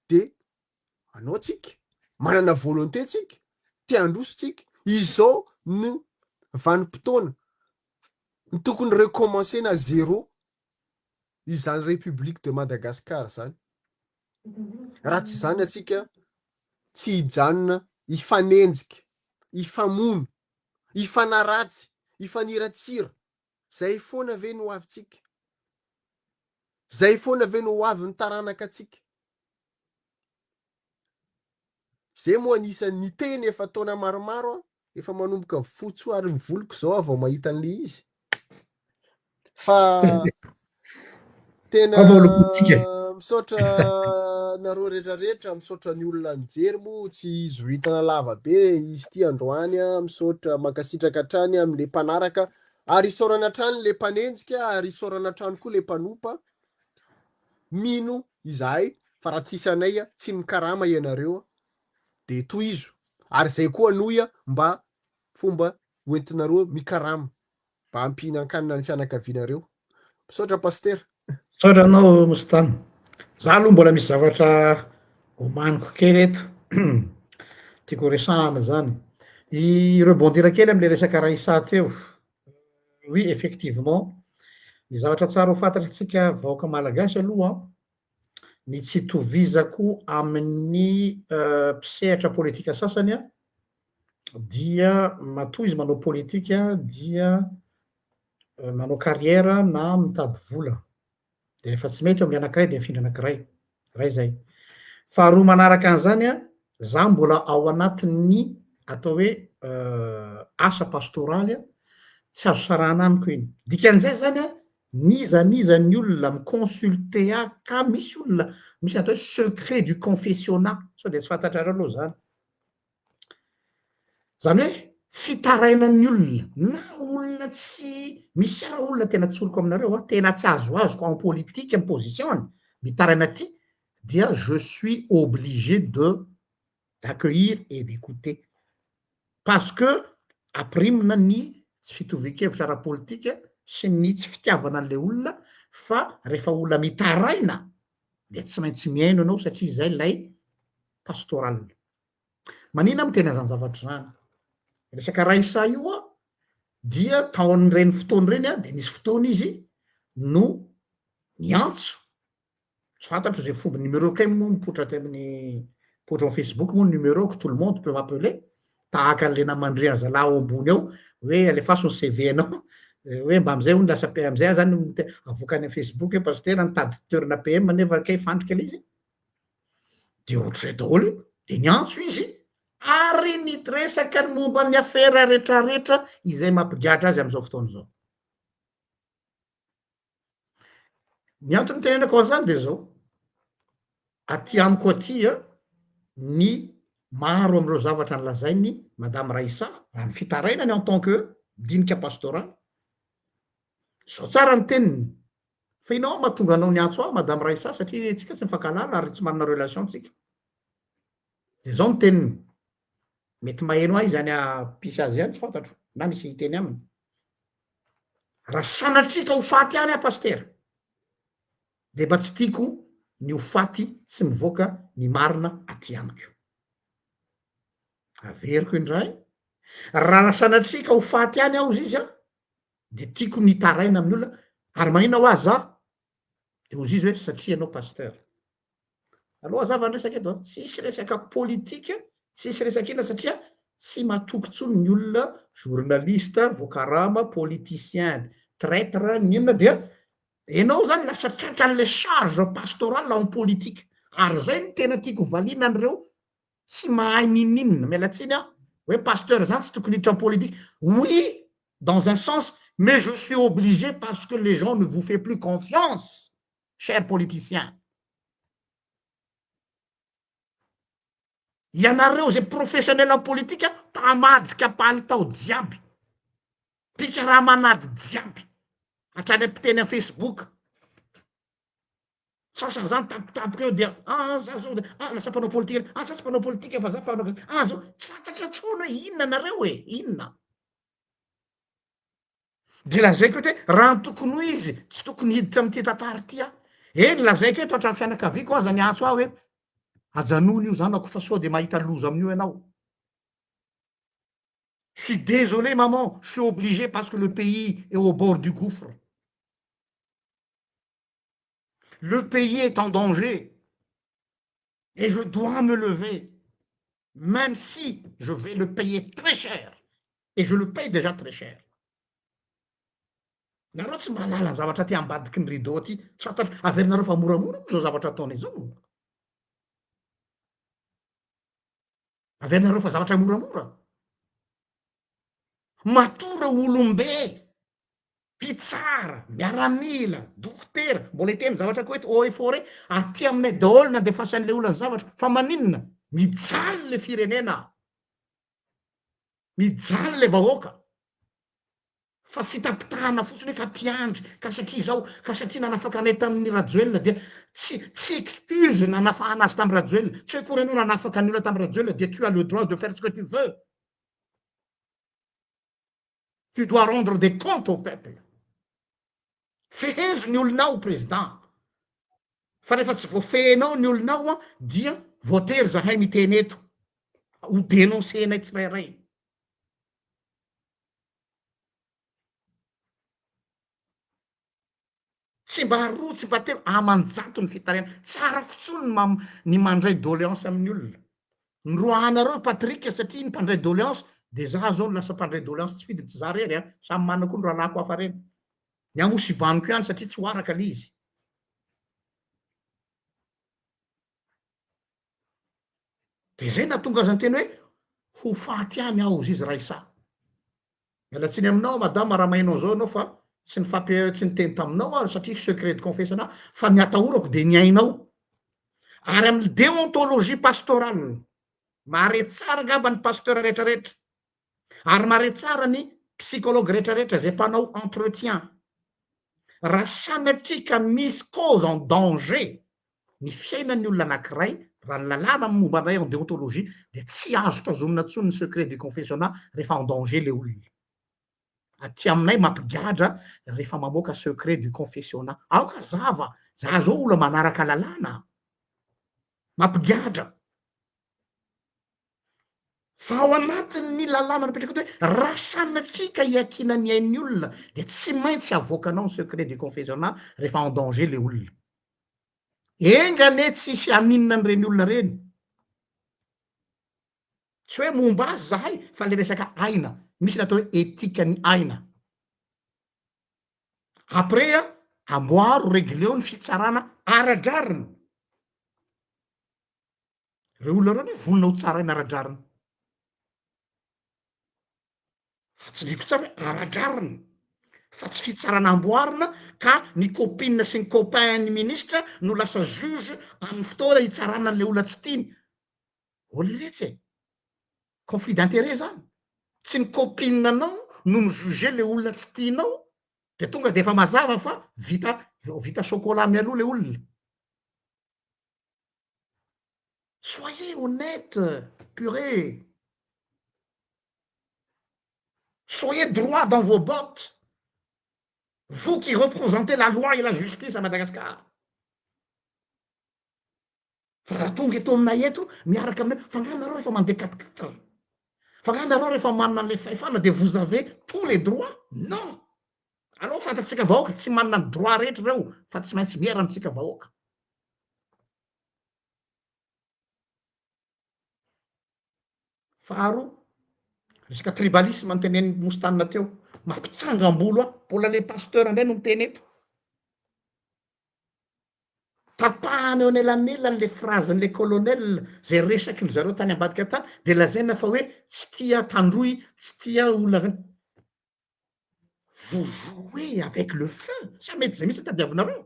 Speaker 2: dia anao tsika, manana volonté tsika, te handroso tsika, izao no vanim-potoana ny tokony recommencer-na zéro izany République de Madagascar zany. Raha tsy izany antsika tsy hijanona hifanenjika, hifamono, hifanaratsy, hifaniratsira. Zay foana ve no ho avintsika? Zay foana ve no ho avin'ny taranaka antsika? Zay moa anisan'ny niteny efa taona maromaro aho, efa manomboka fotsy ary ny voloko zao aho vao mahita an'le izy. Fa tena misaotra nareo retraretra, misaotra ny olona nijery moa tsy izy ho hitana lava be izy ity androany a, misaotra mankasitraka hatrany amin'le mpanaraka ary isaorana hatrany le mpanenjika ary isaorana hatrany koa le mpanompa. Mino izahay fa raha tsisy anay tsy mikarama ianareo de tohizo ary zay koa anohy mba fomba hoentinareo mikarama mba hampihinan-kanina ny fianakavianareo. Misaotra Pasitera.
Speaker 1: Misaotra anao Moustan. Za aloha mbola misy zavatra omaniko kely eto tiako horesahana zany. I rebondir kely amle resaka Raissa teo. Oui effectivement, ny zavatra tsara ho fantatritsika vahoaka malagasy aloha an, ny tsy itovizako amin'ny mpisehatra politika sasany an, dia matoa izy manao politika dia manao carrière na mitady vola. De rehefa tsy mety eo amin'ny anakiray de mifindra anakiray, ray zay. Faharoa manaraka an'izany an, za mbola ao anatin'ny atao hoe asa pastoraly an, tsy azo sarahana amiko iny. Dikan'izay zany an, n'iza n'iza ny olona mi-consulter ahy ka misy olona, misy ny atao hoe secret du confessionnat, sao de tsy fantatrareo aloha zany. Zany hoe fitarainan'ny olona na olona tsy, misy ara olona tena tsoriko aminareo a, tena tsy azoazoko en politique ny position-ny, mitaraina aty dia je suis obligé de d'accueillir et d'écouter parce que ampirimina ny tsy fitovian-kevitra ara-politika sy ny tsy fitiavana an'le olona fa rehefa olona mitaraina dia tsy maintsy mihaino ianao satria izay ilay pastoral. Manina aho miteny an'izany zavatra izany? Resaka Raissa io an, dia tao amin'ireny fotoana ireny an, dia nisy fotoana izy no niantso, tsy fantatro izay fomba, numéro kay moa mipoitra aty amin'ny, mipoitra ao Facebook moa ny numéro-ko, tout le monde peut m'appeler, tahaka an'le namandrian'ny zalahy ao ambony ao, hoe alefaso ny CV anao, hoe mba am'zay hono lasa PM, am'zay aho zany avoaka any amin'ny Facebook hoe pasitera nitady toerana PM nefa kay fandrika le izy. De ohatr'izay daholo, de niantso izy ary nitresaka ny momba ny afera retraretra izay mampigadra azy am'izao fotoana izao. Ny antony itenenako an'izany de zao, aty amiko aty an, ny maro am'ireo zavatra nolazainy madame Raissa, raha ny fitarainany en tant que dinika pastoral, zao tsara ny teniny, Fa inona mahatonga anao niantso ahy madame Raissa satria tsika tsy mifankahalala ary tsy manana relation tsika. De zao ny teniny, mety maheno ahy izy any hampisy azy any tsy fantatro na misy hiteny aminy. Raha sanatria ka ho faty any aho pasitera de mba tsy tiako ny ho faty tsy mivoaka ny marina aty amiko. Averiko indray, raha sanatria ka ho faty any aho hozy izy an, de tiako ny hitaraina amin'ny olona ary maninona hoa za? De hozy izy hoe satria ianao pasteur. Aleo hazava ny resaka eto a, tsisy resaka politika, tsisy resaka inona satria tsy matoky intsony ny olona journaliste, voakarama, politicien, traitre, ny inona dia enao zany lasa tratran'le charge pastorale en politique ary zay no tena tiako valiana an'ireo tsy mahay ninoninona, miala tsiny aho, hoe pasteur zany tsy tokony hiditra am politique, oui dans un sens mais je suis obligé parce que les gens ne vous fait plus confiance cher politicien, ianareo zay professionnel am politique mpamadika palitao jiaby, mpikaramanady jiaby, hatrany am-piteny am facebook. Sasany zany tampotampoka eo dia ah za zao dia ah lasa mpanao politika, ah za tsy mpanao politika fa za mpanao ah zao, tsy fantatra intsony hoe inona nareo e, inona? De lazaiko eto hoe raha ny tokony ho izy tsy tokony hiditra amin'ity tantara ity aho, eny lazaiko eto hatramin'ny fianakaviako aza niantso ahy hoe ajanony io zanako fa sao de mahita loza amin'io ianao. Je suis désolé maman, je suis obligé parce que le pays est au bord du gouffre. Le pays est en danger. Et je dois me lever même si je vais le payer très cher et je le paye déjà très cher. Nareo tsy mahalala ny zavatra aty ambadiky ny rideau aty, tsy fantatro, averinareo fa moramora moa zao zavatra ataonay zao. Averinareo fa zavatra moramora. Matoa reo olombe Mpitsara, miaramila, dokotera, mbola hiteny zavatra koa eto haut et foret, aty aminay daholo nandefasan'le olona ny zavatra, fa maninona? Mijaly le firenena, mijaly le vahoaka, fa fitapitahana fotsiny hoe ka mpiandry, ka satria izao, ka satria nanafaka anay tamin'ny Rajoelina dia tsy tsy excuse nanafahana azy tamin'i Rajoelina, tsy hoe akory ianao nanafaka ny olona tamin'i Rajoelina dia tu as le droit de faire ce que tu veux. Tu dois rendre des comptes au peuple. Fehezo ny olonao président. Fa rehefa tsy voafehinao ny olonao an, dia voatery zahay miteny eto. Ho dénoncer-nay tsirairay. Tsy mba roa, tsy mba telo, aman-jato ny fitarainana. Tsy arako intsony ny mam- ny mandray doléance amin'ny olona. Noroahanareo i Patrick satria ny mpandray doléance, de za zao no lasa mpandray doléance tsy fidiny, tsy za rery an, samy manana koa ny rahalahiko hafa reny. Ny ahy moa sivaniko ihany satria tsy ho araka le izy. De zay nahatonga azy niteny hoe ho faty ihany aho hozy izy Raissa. Miala tsiny aminao madama raha maheno an'izao ianao fa tsy nifampi- tsy niteny taminao aho satria secret de confession fa ny atahorako de ny ainao. Ary amin'ny déontologie pastorale, mahare tsara angamba ny pasteur rehetrarehetra, ary mahare tsara ny psychologue rehetrarehetra zay mpanao entretien, raha sanatria ka misy cause en danger ny fiainan'ny olona anankiray, raha ny lalàna momba anay en déontologie dia tsy azo tazomina intsony ny secret du confessionnat rehefa en danger le olona. Aty aminay mampigadra rehefa mamoaka secret du confessionnat. Aoka hazava, za zao olona manaraka lalàna. Mampigadra. Fa ao anatin'ny lalàna napetraka eto hoe raha sanatria ka hiakiana ny ain'ny olona dia tsy maintsy avoakanao ny secret du confessionnat rehefa en danger le olona. Enga anie tsisy haninona an'ireny olona ireny. Tsy hoe momba azy zahay fa le resaka aina, misy ny atao hoe éthique-n'ny aina. Après a, amboaro, regleo ny fitsarana ara-drariny. Reo olona reo anie vonona ho tsaraina ara-drariny. Fa tsindriko tsara hoe ara-drariny fa tsy fitsarana amboarina ka ny copine sy ny copain ny ministra no lasa juge amin'ny fotoana hitsarana an'le olona tsy tiany. Ô leretsy e! Conflit d'intérêt zany. Tsy ny copine anao no mi-juger le olona tsy tianao de tonga de efa mazava fa vita vita chocolat mialoha le olona. Soyez honnête, purée. Soyez droit dans vos bottes. Vous qui représentez la loi et la justice à Madagascar. Fa raha tonga eto aminay eto miaraka aminay, fa nga nareo rehefa mandeha quatre quatre? Fa nga nareo rehefa manana an'ilay fahefana de vous avez tous les droits? Non! Aleo fantatsika vahoaka, tsy manana ny droit rehetra ireo fa tsy maintsy miera amintsika vahoaka. Faharoa, resaka tribalisme notenenin'i Mostana teo, mampitsangam-bolo ahy, mbola le pasteur indray no miteny eto. Tapahana eo anelanelany le phrase-n'le colonel zay resaky ny zareo tany ambadika tany de lazaina fa hoe tsy tia tandroy, tsy tia olona avy any. Vous jouez avec le feu, sa mety zay mihitsy no tadiavinareo?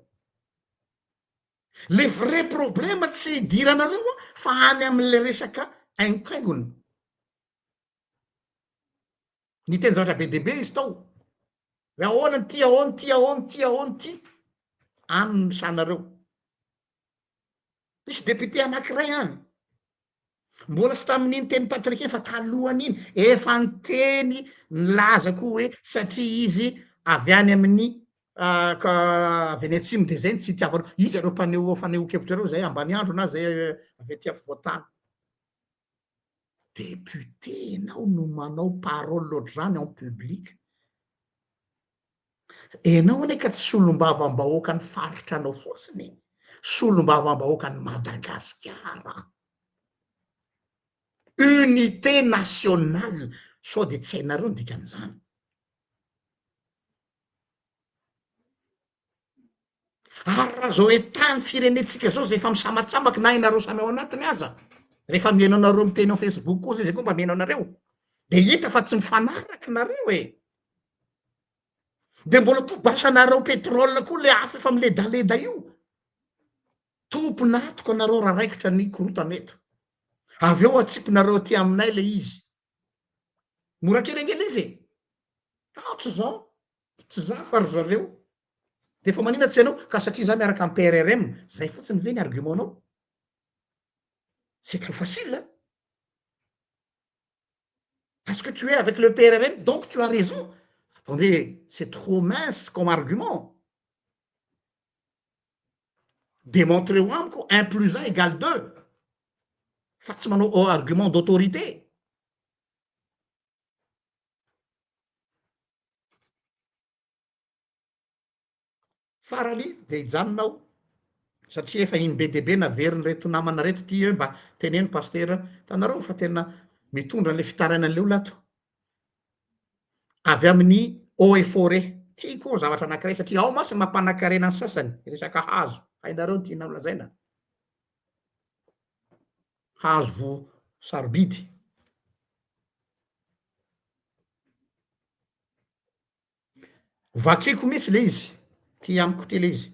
Speaker 1: Le vrai problème tsy idiranareo an fa any amle resaka haingokaingony. Niteny zavatra be dia be izy tao. Hoe ahoana ny ty, ahoana ty, ahoana ty, ahoana ty. Any no misanareo. Nisy député anakiray any. Mbola tsy tamin'iny teny Patrick iny fa talohan'iny efa niteny nilaza koa hoe satria izy avy any amin'ny ka avy any atsimo de zay no tsy itiavanao, iza ireo mpaneho fanehoan-kevitra ireo zay ambaniandro na zay avy aty afovoan-tany. Député enao no manao parole ohatr'izany en public. Enao anie ka tsy solombavambahoakan'ny faritra anao fotsiny e! Solombavambahoakan'i Madagasikara. Unité nationale, sao de tsy hainareo ny dikan'izany? Ary raha zao état ny firenentsika zao zay efa misamatsamaka na ianareo samy ao anatiny aza, rehefa mihaino anareo miteny ao facebook koa zay zay koa mba mihaino anareo, de hita fa tsy mifanaraka nareo e! De mbola tobasanareo pétrole koa le afo efa miledaleda io. Tompon'antoka nareo raha raikitra ny korontana eto. Avy eo atsipinareo aty aminay le izy. Mora kely ange le izy e! Ao tsy zao, tsy za fa ry zareo. De fa manina tsy ianao? Ka satria za miaraka am PRRM, zay fotsiny ve ny argument-nao? C'est trop facile hein! Parce que tu es avec le PRRM donc tu as raison. Attendez, c'est trop mince comme argument. Démontreo amiko un plus un égale deux fa tsy manao argument d'autorité. Farany dia hijanona aho satria efa in be dia be naverin'ireto namana ireto ity hoe mba teneno Pasitera, hitanareo fa tena mitondra an'ilay fitarainan'ilay olona ato. Avy amin'ny eau et forêt. Tiako ny zavatra anankiray satria ao mantsy ny mampanakarena ny sasany, resaka hazo, hainareo ny tiana holazaina. Hazo sarobidy. Vakiko mihitsy le izy, ty amiko ty le izy.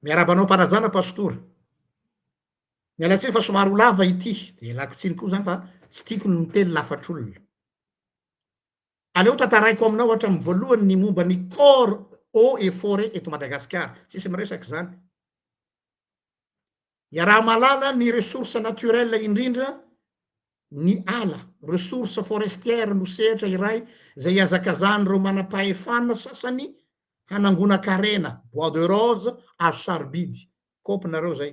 Speaker 1: Miarahaba anao am-panajana Pastora. Miala tsiny fa somary ho lava ity, de ialako tsiny koa zany fa tsy tiako ny miteny lafatr'olona. Aleo tantaraiko aminao hatramin'ny voalohany ny momba ny corps eau et forêt eto Madagasikara. Tsisy miresaka izany. Iaraha-mahalala ny ressources naturelles indrindra ny ala, ressources forestières no sehatra iray izay ihazakazahan'ireo manam-pahefana sasany hanangonan-karena, bois de rose, hazo sarobidy. Kopy nareo zay.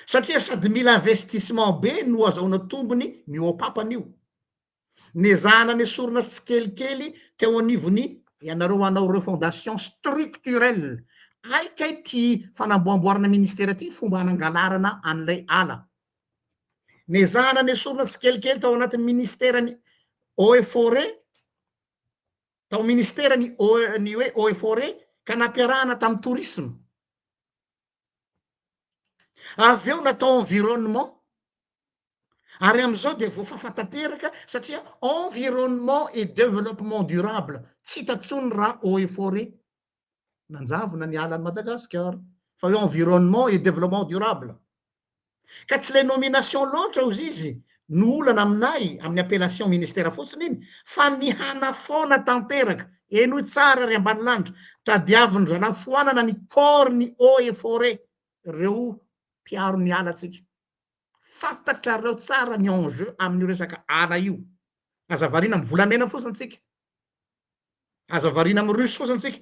Speaker 1: Satria sady mila investissement be no azahoana tombony mihoa-papana io. Nezahana nesorina tsikelikely teo anivon'ny ianareo hanao refondation structurelle. Hay kay ty fanamboamboarana ministera ty fomba hanangalarana an'ilay ala. Nezahana nesorina tsikelikely tao anatin'ny ministeran'ny Eaux et Forêts, tao ministeran'ny Eaux, ny hoe Eaux et Forêts ka nampiarahana tamin'ny tourisme. Avy eo natao environnement. Ary amin'izao dia voafafa tanteraka satria environnement et développement durable tsy hita intsony raha eau et forêt nanjavona ny alan'i Madagasikara fa hoe environnement et développement durable. Ka tsy ilay nomination loatra ozy izy no olana aminay amin'ny appellation ministère fotsiny iny fa ny hanafoana tanteraka, henoy tsara ry ambanilanitra, tadiavin-dry zalahy foanana ny corps ny eau et forêt reo mpiaro ny ala tsika. Fantatrareo tsara ny enjeu amin'io resaka ala io. Aza variana amin'ny volamena fotsiny tsika. Aza variana amin'ny russe fotsiny tsika.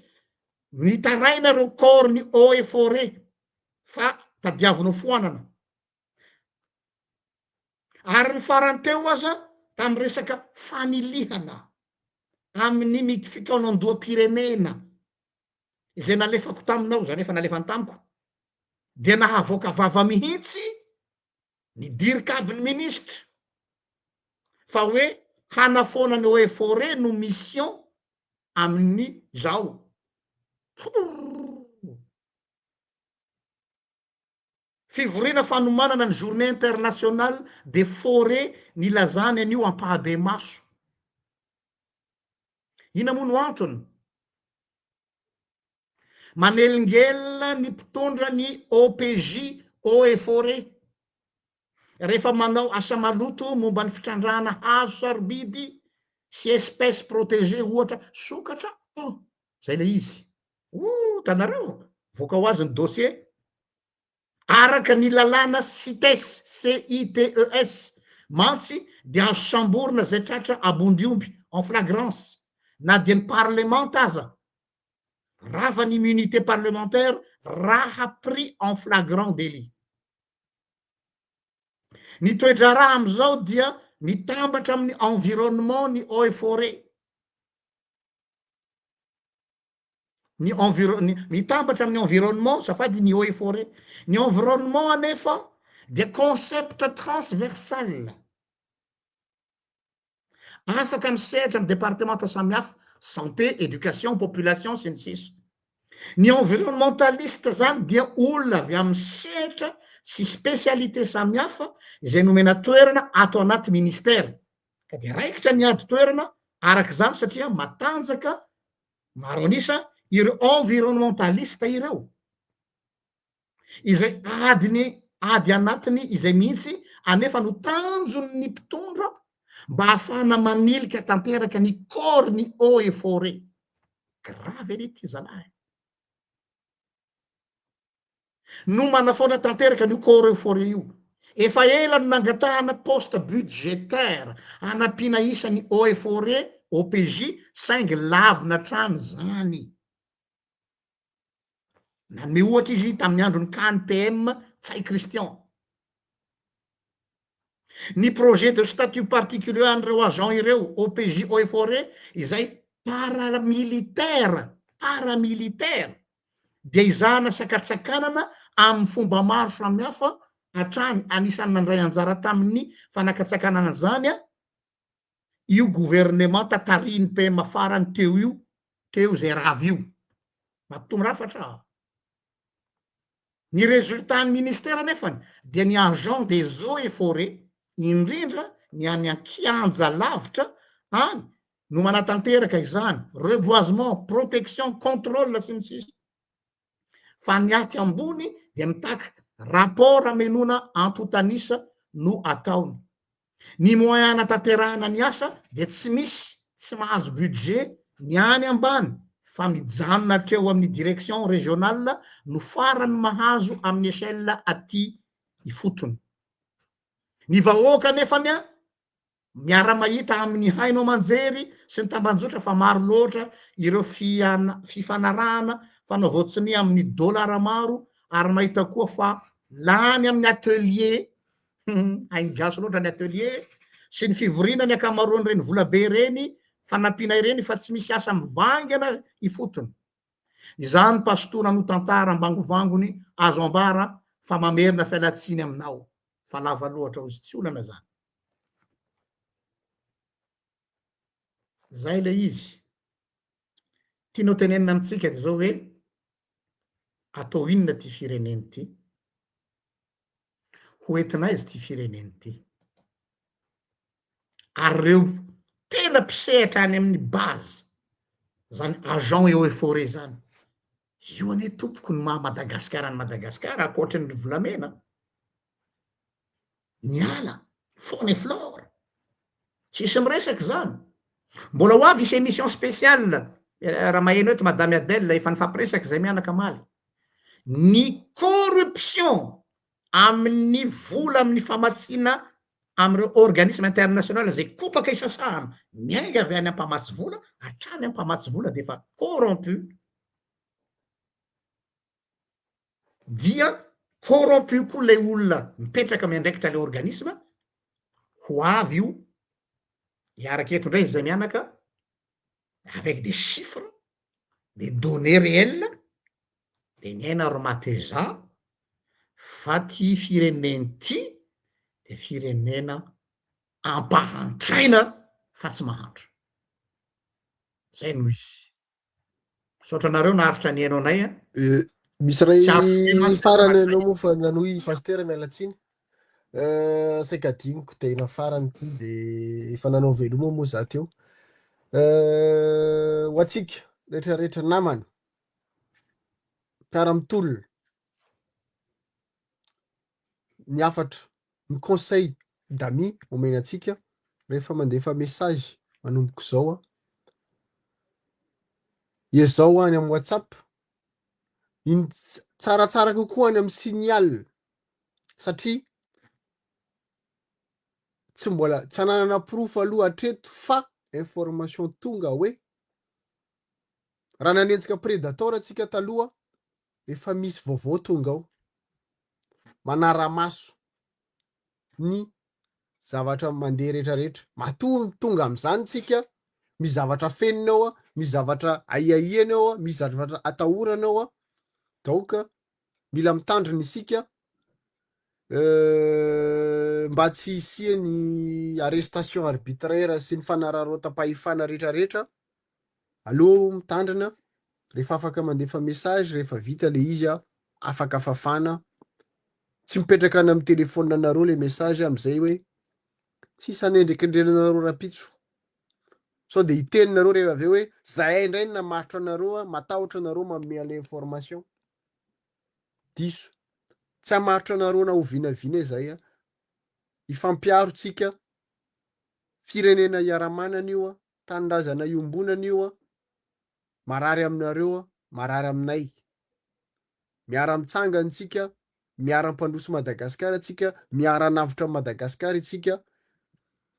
Speaker 1: Mitaraina ireo corps ny eau et forêt fa tadiavina ho foanana. Ary ny farany teo aza tamin'ny resaka fanilihana amin'ny mity fikaonandoham-pirenena izay nalefako taminao, izany hoe efa nalefany tamiko, dia nahavoaka vava mihitsy ny dircab ny ministra fa hoe hanafoana ny eau et forêt no mission amin'ny zao. Fivoriana fanomanana ny journée internationale des forêts nilazany an'io ampahabemaso. Inona moa no antony? Manelingelina ny mpitondra ny OPJ, Eau et Forêt, rehefa manao asa maloto momba ny fitrandrahana hazo sarobidy sy espèces protégées ohatra sokatra oh! Zay le izy. Ooh, hitanareo? Voaka ho azy ny dossier. Araka ny lalàna CITES, CITES, mantsy dia azo samborina izay tratra abondiomby, en flagrance, na dia ny parlemanta aza. Rava ny immunité parlementaire raha pris en flagrant délit. Ny toe-draharaha amin'izao dia mitambatra amin'ny environnement ny eaux et forêts. Ny enviro- ny mitambatra amin'ny environnement azafady ny eau et forêt. Ny environnement anefa dia concept transversal. Afaka misehatra amin'ny departemanta samihafa, santé, éducation, population, sy ny sisa. Ny environnementaliste zany dia olona avy amin'ny sehatra sy spécialité samihafa izay nomena toerana ato anaty ministère. Ka dia raikitra ny ady toerana araka izany satria matanjaka maro an'isa ireo environnementaliste ireo. Izay adiny ady anatiny izay mihitsy anefa no tanjon'ny mpitondra mba hahafahana manilika tanteraka ny corps ny eau et forêt. Grave anie ity zalahy e. No manafoana tanteraka an'io corps et forêt io. Efa ela no nangatahana poste budgétaire hanampiana isa ny eau et forêt, OPJ, saingy lavina hatrany izany. Nanome ohatra izy tamin'ny andron'ny KNPM Ntsay Christian. Ny projet de statut particulier an'ireo agents ireo, OPJ Eaux et Forêts, izay paramilitaire, paramilitaire, dia ezahana sakatsakanana amin'ny fomba maro samihafa hatrany, anisan'ny nandray anjara tamin'ny fanakatsakanana izany io governemanta tarihin'ny PM farany teo io, teo izay rava io. Mampitombo rafatra aho. Ny résultat ny ministera nefany dia ny agent des eaux et forets, indrindra ny any an-kianja lavitra any no manatanteraka izany, reboisement, protection, contrôle sy ny sisa. Fa ny aty ambony dia mitaky rapport hamenoana antontan'isa no ataony. Ny moyen hanatanterahana ny asa dia tsy misy, tsy mahazo budget ny any ambany fa mijanona hatreo amin'ny direction régionale no farany mahazo amin'ny échelle aty ifotony. Ny vahoaka anefany an, Miara-mahita amin'ny haino aman-jery sy ny tambanjotra fa maro loatra ireo fifanarahana fanaovan-tsonia amin'ny dolara maro ary mahita koa fa lany amin'ny atelier, hain'ny gasy loatra ny atelier, sy ny fivoriana ny ankamaroan'ireny volabe ireny fanampiana ireny fa tsy misy asa mivaingana ifotony. Izany pastora no tantara ambangovangony azo ambara fa mamerina fialantsiny aminao fa lava loatra ozy tsy olana zany. Zay le izy. Tianao tenenina amintsika de zao hoe atao inona ty firenena ity? Ho entina aiza ty firenena ity? Ary reo tena mpisehatra any amin'ny base, zany agent eaux et forets zany, io anie tompoko ny maha Madagasikara an'i Madagasikara ankoatry ny volamena. Ny ala, faune et flore. Tsisy miresaka izany. Mbola ho avy hisy émission spéciale, raha maheno eto Madame Adèle, efa nifampiresaka izay mianaka omaly. Ny corruption amin'ny vola amin'ny famatsiana amin'ireo organisme international izay kopaka isasahana, miainga avy any am-pamatsy vola hatrany am-pamatsy vola dia efa corrompu. Dia corrompu koa ilay olona mipetraka miandraikitra ilay organisme, ho avy io, hiaraka eto indray izay mianaka, avec des chiffres, des données réelles, de niaina ry mateza fa ty firenena ty de firenena ampahantraina fa tsy mahantra. Zay no izy. Misaotra anareo naharitra nihaino anay a.
Speaker 2: Eh, misy ray
Speaker 1: Tsy azo tena azy
Speaker 2: farany
Speaker 1: tena
Speaker 2: ianao moa fa nanohy Pasitera miala tsiny. Eh, saika adinoko tena farany ity de efa nanao veloma moa za teo. Eh, ho antsika rehetrarehetra namana mpiara-mitolona ny hafatra, ny conseil d'amis omena antsika rehefa mandefa message manomboka izao an, ezao any amin'ny WhatsApp, iny tsaratsara kokoa any amin'ny signal satria tsy mbola tsy ananana porofo aloha hatreto fa information tonga hoe raha nanenjika predator antsika taloha efa misy vaovao tonga ao manara-maso ny zavatra mandeha rehetrarehetra. Matoa tonga amin'izany tsika, Misy zavatra afenina ao, misy zavatra ahiahiana ao, misy zavatra atahorana ao. Donc mila mitandrina isika mba tsy hisian'ny arrestation arbitraire sy ny fanararaotam-pahefana rehetrarehetra. Aleo mitandrina rehefa afaka mandefa message rehefa vita le izy afaka fafana. Tsy mipetraka any amin'ny téléphone anareo le message amizay hoe tsisy hanendrikendrena anareo rapitso. Sao de hiteny nareo rehefa avy eo hoe zahay indray no namaritra anareo, matahotra anareo manome an'le information. Diso. Tsy hamaritra anareo na oviana izay. Hifampiaro tsika. Firenena hiara-manana io, tanindrazana iombonana io. Marary aminareo, marary aminay. Miara-mitsangana tsika, miara-mpandroso Madagasikara tsika, miara-navotra Madagasikara itsika.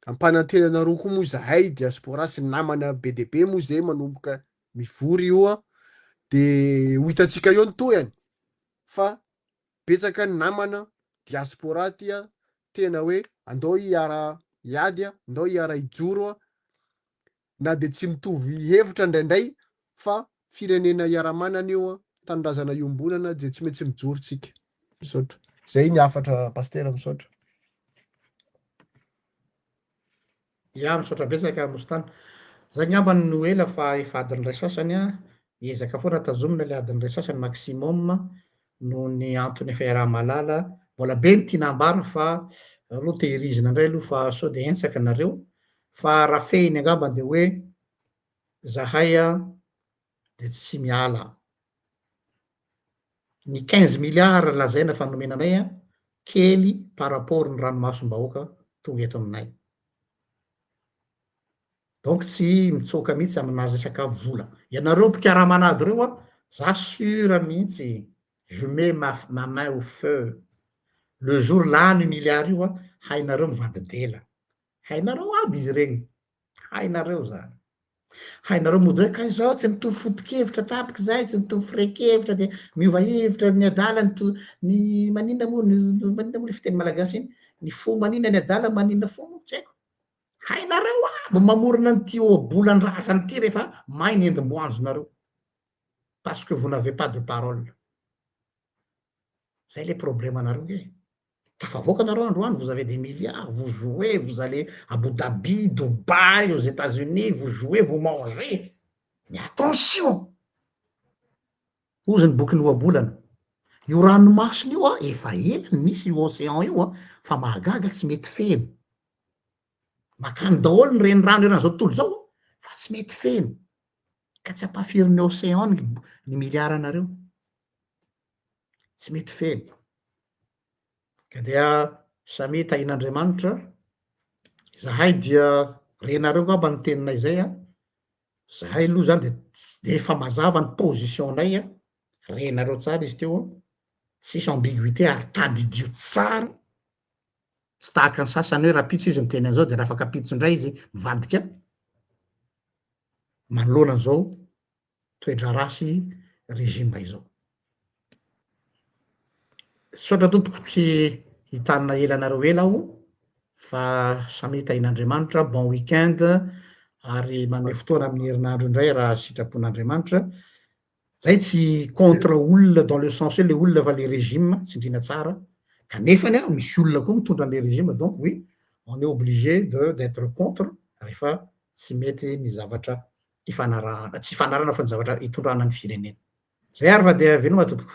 Speaker 2: Ampanantena anareo koa moa zahay diaspora sy namana be dia be moa zay manomboka mivory io de ho hitantsika eo ny tohiny fa betsaka ny namana diaspora ty tena hoe andao hiara hiady, andao hiara hijoro na de tsy mitovy hevitra indraindray fa firenena hiara-manana io, tanindrazana iombonana de tsy maintsy mijoro tsika. Misaotra. Zay ny hafatra Pasitera, misaotra.
Speaker 1: Ya, misaotra betsaka Mostana. Zay ngamba no ela fa efa adiny iray sasany an, miezaka foana tazomina le adiny iray sasany maximum noho ny antony efa iaraha-mahalala. Mbola be ny tiana ambara fa aloha tehirizina indray aloha fa sao de hentsaka nareo. Fa raha fehiny angambany de hoe zahay an de tsy miala. Ny 15 milliards lazaina fa nomena anay an, kely par rapport ny ranomasom-bahoaka tonga eto aminay. Donc tsy mitsoaka mihitsy amina resaka vola. Ianareo mpikaramanady ireo an, za sûr mihitsy, je mets ma ma main au feu, le jour lany io milliard io an, hainareo mivadi-dela. Hainareo aby izy ireny. Hainareo zany. Hainareo mody hoe kay zao tsy mitovy foto-kevitra tampoka izay, tsy mitovy firehan-kevitra dia miova hevitra ny adala ny to- ny maninona moa ny maninona moa le fiteny malagasy iny? Ny fo maninona ny adala maninona fo tsy haiko. Hainareo aby mamorona an'ity ohabolan-drazana ity rehefa may ny endim-boanjonareo. Parce que vous n'avez pas de parole. Zay le problème anareo nge. Tafavoaka nareo androany, vous avez des milliards, vous jouez, vous allez Abu Dhabi, Dubaï, aux Etats-Unis, vous jouez, vous mangez. Mais attention! Hozy ny bokin'ny ohabolana. Io ranomasina io a, efa ela no nisy io océan io a, fa mahagaga tsy mety feno. Makany daholo ny renirano eran'izao tontolo izao fa tsy mety feno. Ka tsy ampahafirin'ny océan ny ny milliards anareo. Tsy mety feno. Ka dia samia tahian'Andriamanitra, zahay dia renareo ngamba ny teninay zay an, zahay aloha zany de tsy de efa mazava ny position-nay an, renareo tsara izy teo an, tsisy ambiguïté ary tadidio tsara, tsy tahaka ny sasany hoe rahampitso izy miteny an'izao de rafakapitso indray izy mivadika, manoloana an'izao toe-draharaha sy régime izao. Misaotra tompoko tsy hitanina ela anareo ela aho fa samia tahin'Andriamanitra, bon week-end ary manome fotoana amin'ny herinandro indray raha sitrapon'Andriamanitra. Zay tsy contre olona dans le sens hoe le olona fa le régime tsindriana tsara kanefany an misy olona koa mitondra an'le régime donc oui on est obligé de d'être contre rehefa tsy mety ny zavatra ifanarahana, tsy ifanarahana fa ny zavatra itondrana ny firenena. Zay ary fa dia veloma tompoko.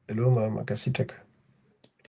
Speaker 2: Veloma, mankasitraka.